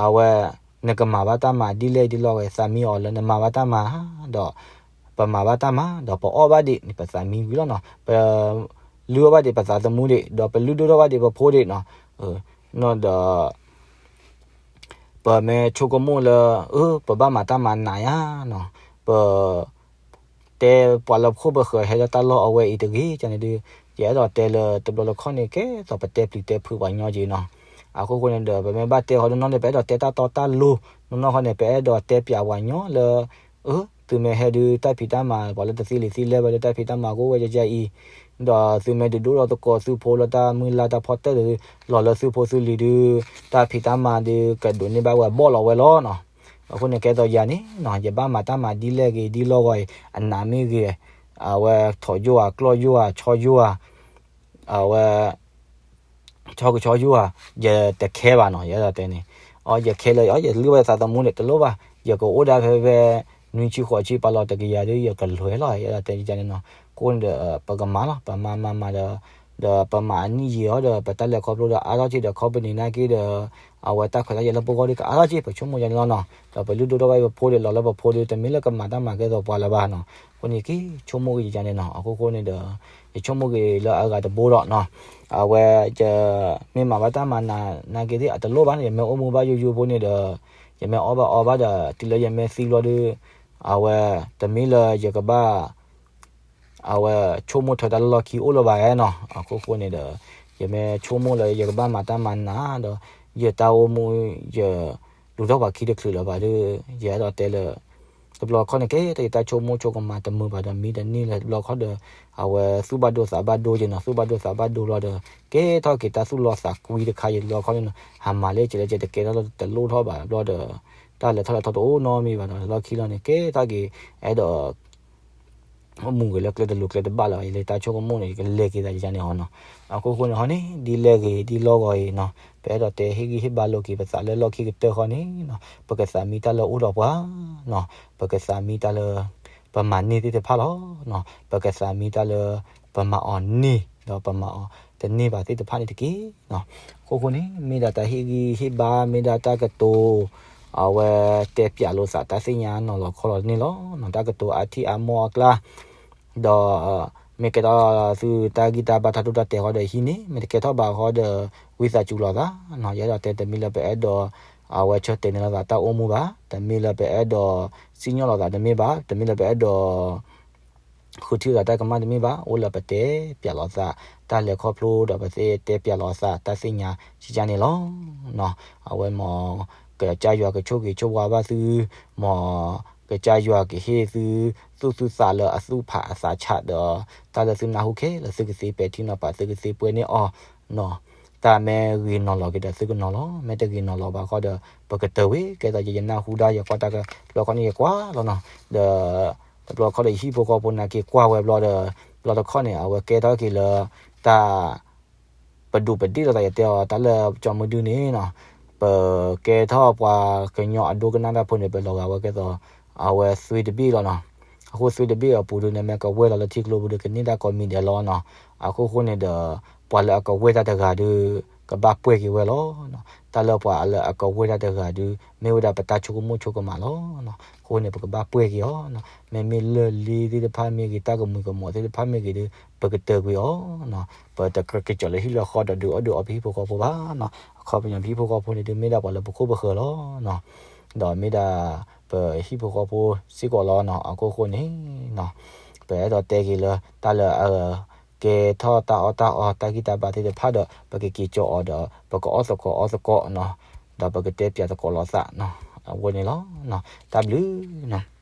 အဝဲ နကမၤဘၣ်တၢ်မၤဒ်လဲၣ်ဒ်လဲၣ်ဂ့ၤ သးမံအီၤလၢနမၤဘၣ်တၢ်မၤ ဒီး ပမၤဘၣ်တၢ်မၤ ဒီးပအီၣ်ဘၣ်ဒံးန့ၣ် ပသးမံဝံၤလီၤနီၤ, ပ လုၢ်အီၣ်ဘၣ်ဒံးပသးသမူဒံး ဒီးပလုၢ်ဒိၣ်ထီၣ်ဘၣ်ဒံးပဖိဒံးနီၤ, နီၤဒီး ပမ့ၢ်ဆိကမိၣ်လၢ အၢ ပဘၣ်မၤတၢ်မၤနးယါနီၤ, ပ တဲပှၤလၢပခိၣ်ပဃၢၤဟဲလၢတၢ်လီၢ်အဝဲအံၤတဂ့ၤန့ၣ်ဒုး, ယအဲၣ်ဒိးတဲလၢတဘျီလၢခီၣ်န့ၣ် ကဲသိးပတဲပျံၤတဲဖုးပှၤညီက့ၤနီၤ, အဃိဃိန့ၣ်ဒီး ပမ့ၢ်ဘၣ်တဲဟီဒုးနီၢ်န့ၣ် ပအဲၣ်ဒိးတဲတၢ်တီတၢ်လိၤ, နီၢ်နီၢ်ဃီန့ၣ် ပအဲၣ်ဒိးတဲပၠးပှၤညီလၢ အၢ သုမ့ၢ်ဟဲဒုးတၢ်ဖံးတၢ်မၤ ပှၤလၢတသ့လံာ်သ့လဲၢ်ဝဲလၢတၢ်ဖံးတၢ်မၤကအိၣ်ဝဲယါယါအံၤ, ဒီးသုမ့ၢ်ဒုးဒိၣ်ထီၣ်သကိးသုဖိလၢတၢ်မုၢ်လၢ်တၢ်ဖီၣ်တၢၢ်ဒီး လီၤလၢသုဖိသုလံၤဒုး တၢ်ဖံးတၢ်မၤဒုးကဒိးန့ၢ်ဘၣ်ဝဲဘီၣ်လီၤဝဲလီၤနီၤ, အဃိန့ၣ်ကဲသိးယၤန့ၣ်နီၤ ယဘၣ်မၤတၢ်မၤဒ်လဲၣ်ဂ့ၤဒ်လဲၣ်ဂ့ၤအံၤ အနးမ့ၢ်ဂ့ၤ, အဝဲထိးယိၢ်ဧါ ကျီၢ်ယိၢ်ဧါ ဆီယိၢ်ဧါ အဝဲ ဆီကဆီယိၢ်ဧါ, ယတခဲဘၣ်နီၤ ယအဲၣ်ဒိးတဲန့ၣ်, အီ ယခဲလၢ အီ ယလုၢ်ဝဲသးသမူန့ၣ် တလိၣ်ဘၣ်, ယကအိၣ်ဒၣ်ဖဲဖဲ နွံဆံဃိးဆံပာ်လီၤတကယၤဒီး ယကလွဲၤလီၤ ယအဲၣ်ဒိးတဲန့ၣ်နီၤ, အဃိန့ၣ်ဒီး ပကမၤလီၤ ပမၤမၤမၤဒီး ဒီးပမၤအနံၣ်ယံာ်အီၤဒီး ပတၢ်လဲၤခီဖျိဒီးအါထီၣ်က့ၤဒီး company နာ်က့ဒီး အဝဲတၢ်ခွဲးတၢ်ယာ်လၢပဂီၢ်ဒီးကအါထီၣ်က့ၤ ပဆိကမိၣ်ယါန့ၣ်လီၤနီၤ, ဒီးပလုၢ်ဒိၣ်ထီၣ်ဘၣ်ပဖိဒီး လီၤလၢပဖိဒီး တမ့ၢ်လၢကမၤတၢ်မၤကဲသိးပှၤလၢၤဘၣ်နီၤ, အဃိန့ၣ်က့ၤဆိကမိၣ်က့ၤယါန့ၣ်နီၤ, အဃိဃိန့ၣ်ဒီး ယဆိကမိၣ်က့ၤလၢအဂၤတဘိဒီးနီၤ, အဝဲ ယမ့ၢ်မၤဘၣ်တၢ်မၤနးနာ်က့သ့ၣ် အတလိၣ်ဘၣ်န့ၣ် ယမ့ၢ်အိၣ်မူဘၣ်ယိယိဖိန့ၣ်ဒီး ယမ့ၢ်အီၣ်ဘၣ်အီဘၣ်ဒီး တုၤလၢယမ့ၢ်သံဘျီဒီး အဝဲ တမ့ၢ်လၢယကဘၣ် အဝဲဆိကမိၣ်ထွဲတၢ်လၢလီၢ်ခံအိၣ်လၢၤဘၣ်နီၤ, အဃိဃိန့ၣ်ဒီး ယမ့ၢ်ဆိကမိၣ်လၢယကဘၣ်မၤတၢ်မၤနးဒီး ယတၢ်အိၣ်မူ ယလူၤထီၣ်ပှၤခံတချုးလၢၤဘၣ်ဒီး ယအဲၣ်ဒိးတဲလၢ တဘျီခီန့ၣ် ကဲထီၣ်က့ၤတၢ်ဆိကမိၣ်ဆိကမးတမုာ်ဘၣ်ဒီး မံတန့ၢ်လၢၤတဘျီခီဒီး အဝဲသူၣ်ဘၣ်ဒိသးဘၣ်ဒိက့ၤနီၤ, သူၣ်ဘၣ်ဒိသးဘၣ်ဒိဘျီဒီး ကဲထီၣ်က့ၤတၢ်သူၣ်လီသးကွံတခါအံၤတဘျီခီန့ၣ်နီၤ, ဟးမၤလၢကဲးလၢကဲး တကဲထီၣ်လၢတလိၣ်ထီၣ်ဘၣ်ဘျီဒီး တၢ်လဲၤထီၣ်လဲၤထီၣ်တအိၣ်နီတမံၤဘၣ်နီၤ, လီၢ်ခံလီၤန့ၣ် ကဲထီၣ်က့ၤ အဲၣ်ဒိး မူၤက့ၤလၢကျဲတလိၤကျဲတဘၣ်လၢၤဘၣ်, ယလဲၤတၢ်ဆိကမိၣ်န့ၣ် ယကလဲၤက့ၤသးယန့ၣ်အီၤနီၤ. အခိၣ်ဃိန့ၣ်ဟီန့ၣ် ဒ်လဲၣ်ဂ့ၤဒ်လီၢ်ဂီၤအံၤနီၤ, ပအဲၣ်ဒိးတဲဟ့ၣ်ဂံၢ်ဟ့ၣ်ဘါလိာ်က့ၤပသးလၢလီၢ်ခံကတၢၢ်ဃီန့ၣ်နီၤ, ပကသးမံတၢ်လၢအိၣ်ဒီးပှၤနီၤ, ပကသးမံတၢ်လၢ ပမၤန့ၢ်သ့ၣ်တဖၣ်လီၤနီၤ, ပကသးမံတၢ်လၢ ပမၤအီၤန့ၢ် ဒီးပမၤအီၤတန့ၢ်ဘၣ်သ့ၣ်တဖၣ်န့ၣ်တက့ၢ်နီၤ. အခိၣ်ဃိန့ၣ် မ့ၢ်ဒၣ်တၢ်ဟ့ၣ်ဂံၢ်ဟ့ၣ်ဘါ မ့ၢ်ဒၣ်တၢ်ကတိၤ အဝဲတဲပၠးလိာ်သးတၢ်သ့ၣ်ညါနီၤလီၤခီလီၤန့ၣ်လီၤ. တၢ်ကတိၤအါထံၣ်အါမီၢ်အကျါ ဒီး မ့ၢ်ကဲထီၣ်သုတၢ်ဂံၢ်တၢ်ဘါတၢ်ဒိတၢ်တဲာ်ဃီဒီးဟံးန့ၢ်, မ့ၢ်တကဲထီၣ်ဘၣ်ဃီဒီး ဝံသးစူၤလိာ်သးနီၤ. ယအဲၣ်ဒိးတဲတမ့ၢ်လၢပအဲၣ်ဒိး အဝဲဆၢတဲာ်န့ၢ်လိာ်သးတၢ်အိၣ်မူဘၣ်, တမ့ၢ်လၢပအဲၣ်ဒိးစံၣ်ညီၣ်လိာ်သးတမ့ၢ်ဘၣ်, တမ့ၢ်လၢပအဲၣ်ဒိး ဃုထံၣ်လိာ်သးတၢ်ကမၣ်တမ့ၢ်ဘၣ်, အိၣ်လၢပတဲပၠးလိာ်သး တၢ်လဲၤခီဖျိဒီးပသ့တဲပၠးလိာ်သးတၢ်သ့ၣ်ညါကကန့ၣ်လီၤ. အဝဲမ် ကစၢ်ယွၤကဆိၣ်ဂ့ၤဆိၣ်ဝါဘၣ်သု, မ် ကစၢ်ယွၤကဟ့ၣ်သု သူၣ်သုသးလၢအသူၣ်ဖးအသးဆးဒီး တၢ်လၢသုနၢ်ဟူခဲလၢာ် သုကသ့ပဲာ်ထံနီၤဖး သုကသ့ပှဲၤန့ၢ်အီၤနီၤ. တၢ်မ့ၢ်ဂ့ၤနီၤလီၤက့ၤဒီးသုကနီၤလီၤ, မ့ၢ်တဂ့ၤနီၤလီၤဘၣ်ဃီဒီး ပကတၢၢ်ဝဲ ကဲသိးယနၢ်ဟူဒၣ်ယကွၢ်တၢ်က ဘျီခီန့ၣ်ယကွၢ်လီၤနီၤ. ဒီး တဘျီခီဒီးယဟံၣ်ဖိဃီဖိနာ်က့ၤကွၢ်ဝဲဘျီဒီး ဘျီတခီန့ၣ် အဝဲကဲထီၣ်က့ၤလၢ တၢ် ပဒူးပဒ့ၣ်လိာ်သး ယတဲအီၤ တၢ်လၢကၠီမုၢ်ဒုန့ၣ်နီၤ, ပကဲထီၣ်ပှၤကညီအဒိကနၣ်တၢ်ဖိန့ၣ် ပလီၤဂာ်ဝဲကဲသိး အဝဲသွ့တဘ့ၣ်လီၤနီၤ. အဃိသွ့တဘ့ၣ်အပူၤဒုန့ၣ် မ့ၢ်ကဝဲၢ်လီၤလၢထံကျိပူၤဒီး ကန့ၢ်တၢ်ကိးမံၤဒဲးလီၤနီၤ. အခိၣ်ဃိန့ၣ်ဒီး ပှၤလၢအကဝဲၢ်တၢ်တဂၤဒု ကဘၣ်ပှဲၤက့ၤဝဲလီၤနီၤ. တၢ်လၢပှၤလၢအကဝဲၢ်တၢ်တဂၤဒု မ့ၢ်ဝဲဒၣ်ပတၢ်ဆိကမိၣ်ဆိကမးလီၤနီၤ. အဃိန့ၣ် ပကဘၣ်ပှဲၤက့ၤအီၤနီၤ. မ့မ့ၢ်လၢၢ်လ့သ့ၣ်တဖၣ်မ့ၢ်ဂ့ၤ တၢ်ကမှံၤကမီၤသ့ၣ်တဖၣ်မ့ၢ်ဂ့ၤဒီး ပကတၢၢ်ကွံာ်အီၤနီၤ. ပတကြၢးက့ၤကၠီၤလၢဟံၣ်လၢဃီဒီးဒုးအီၣ်ဒုးအီပဟံၣ်ဖိဃီဖိဘၣ်နီၤ. အခီပညီပဟံၣ်ဖိဃီဖိန့ၣ်ဒုး မ့ၢ်ဒၣ်ပှၤလၢပခိၣ်ပဃၢၤလီၤနီၤ. ဒီးမ့ၢ်ဒၣ် ပဟံၣ်ဖိဃီဖိစ့ၢ်ကီးလီၤနီၤ. အခိၣ်ဃိန့ၣ်နီၤ ပအဲၣ်ဒိးတဲက့ၤလၢ တၢ်လၢအ ကဲထီၣ်တၢ်အီၣ်တၢ်အီ တၢ်ဂံၢ်တၢ်ဘါသ့ၣ်တဖၣ်ဒီး ပကက့ၤကၠီၤအီၤဒီး ပကအီၣ်သကိးအီသကိးနီၤ. ဒီးပကတဲပၠးသကိးလိာ်သးနီၤ. အဝဲန့ၣ်လီၤ. တၢ်ဘျုးနီၤ.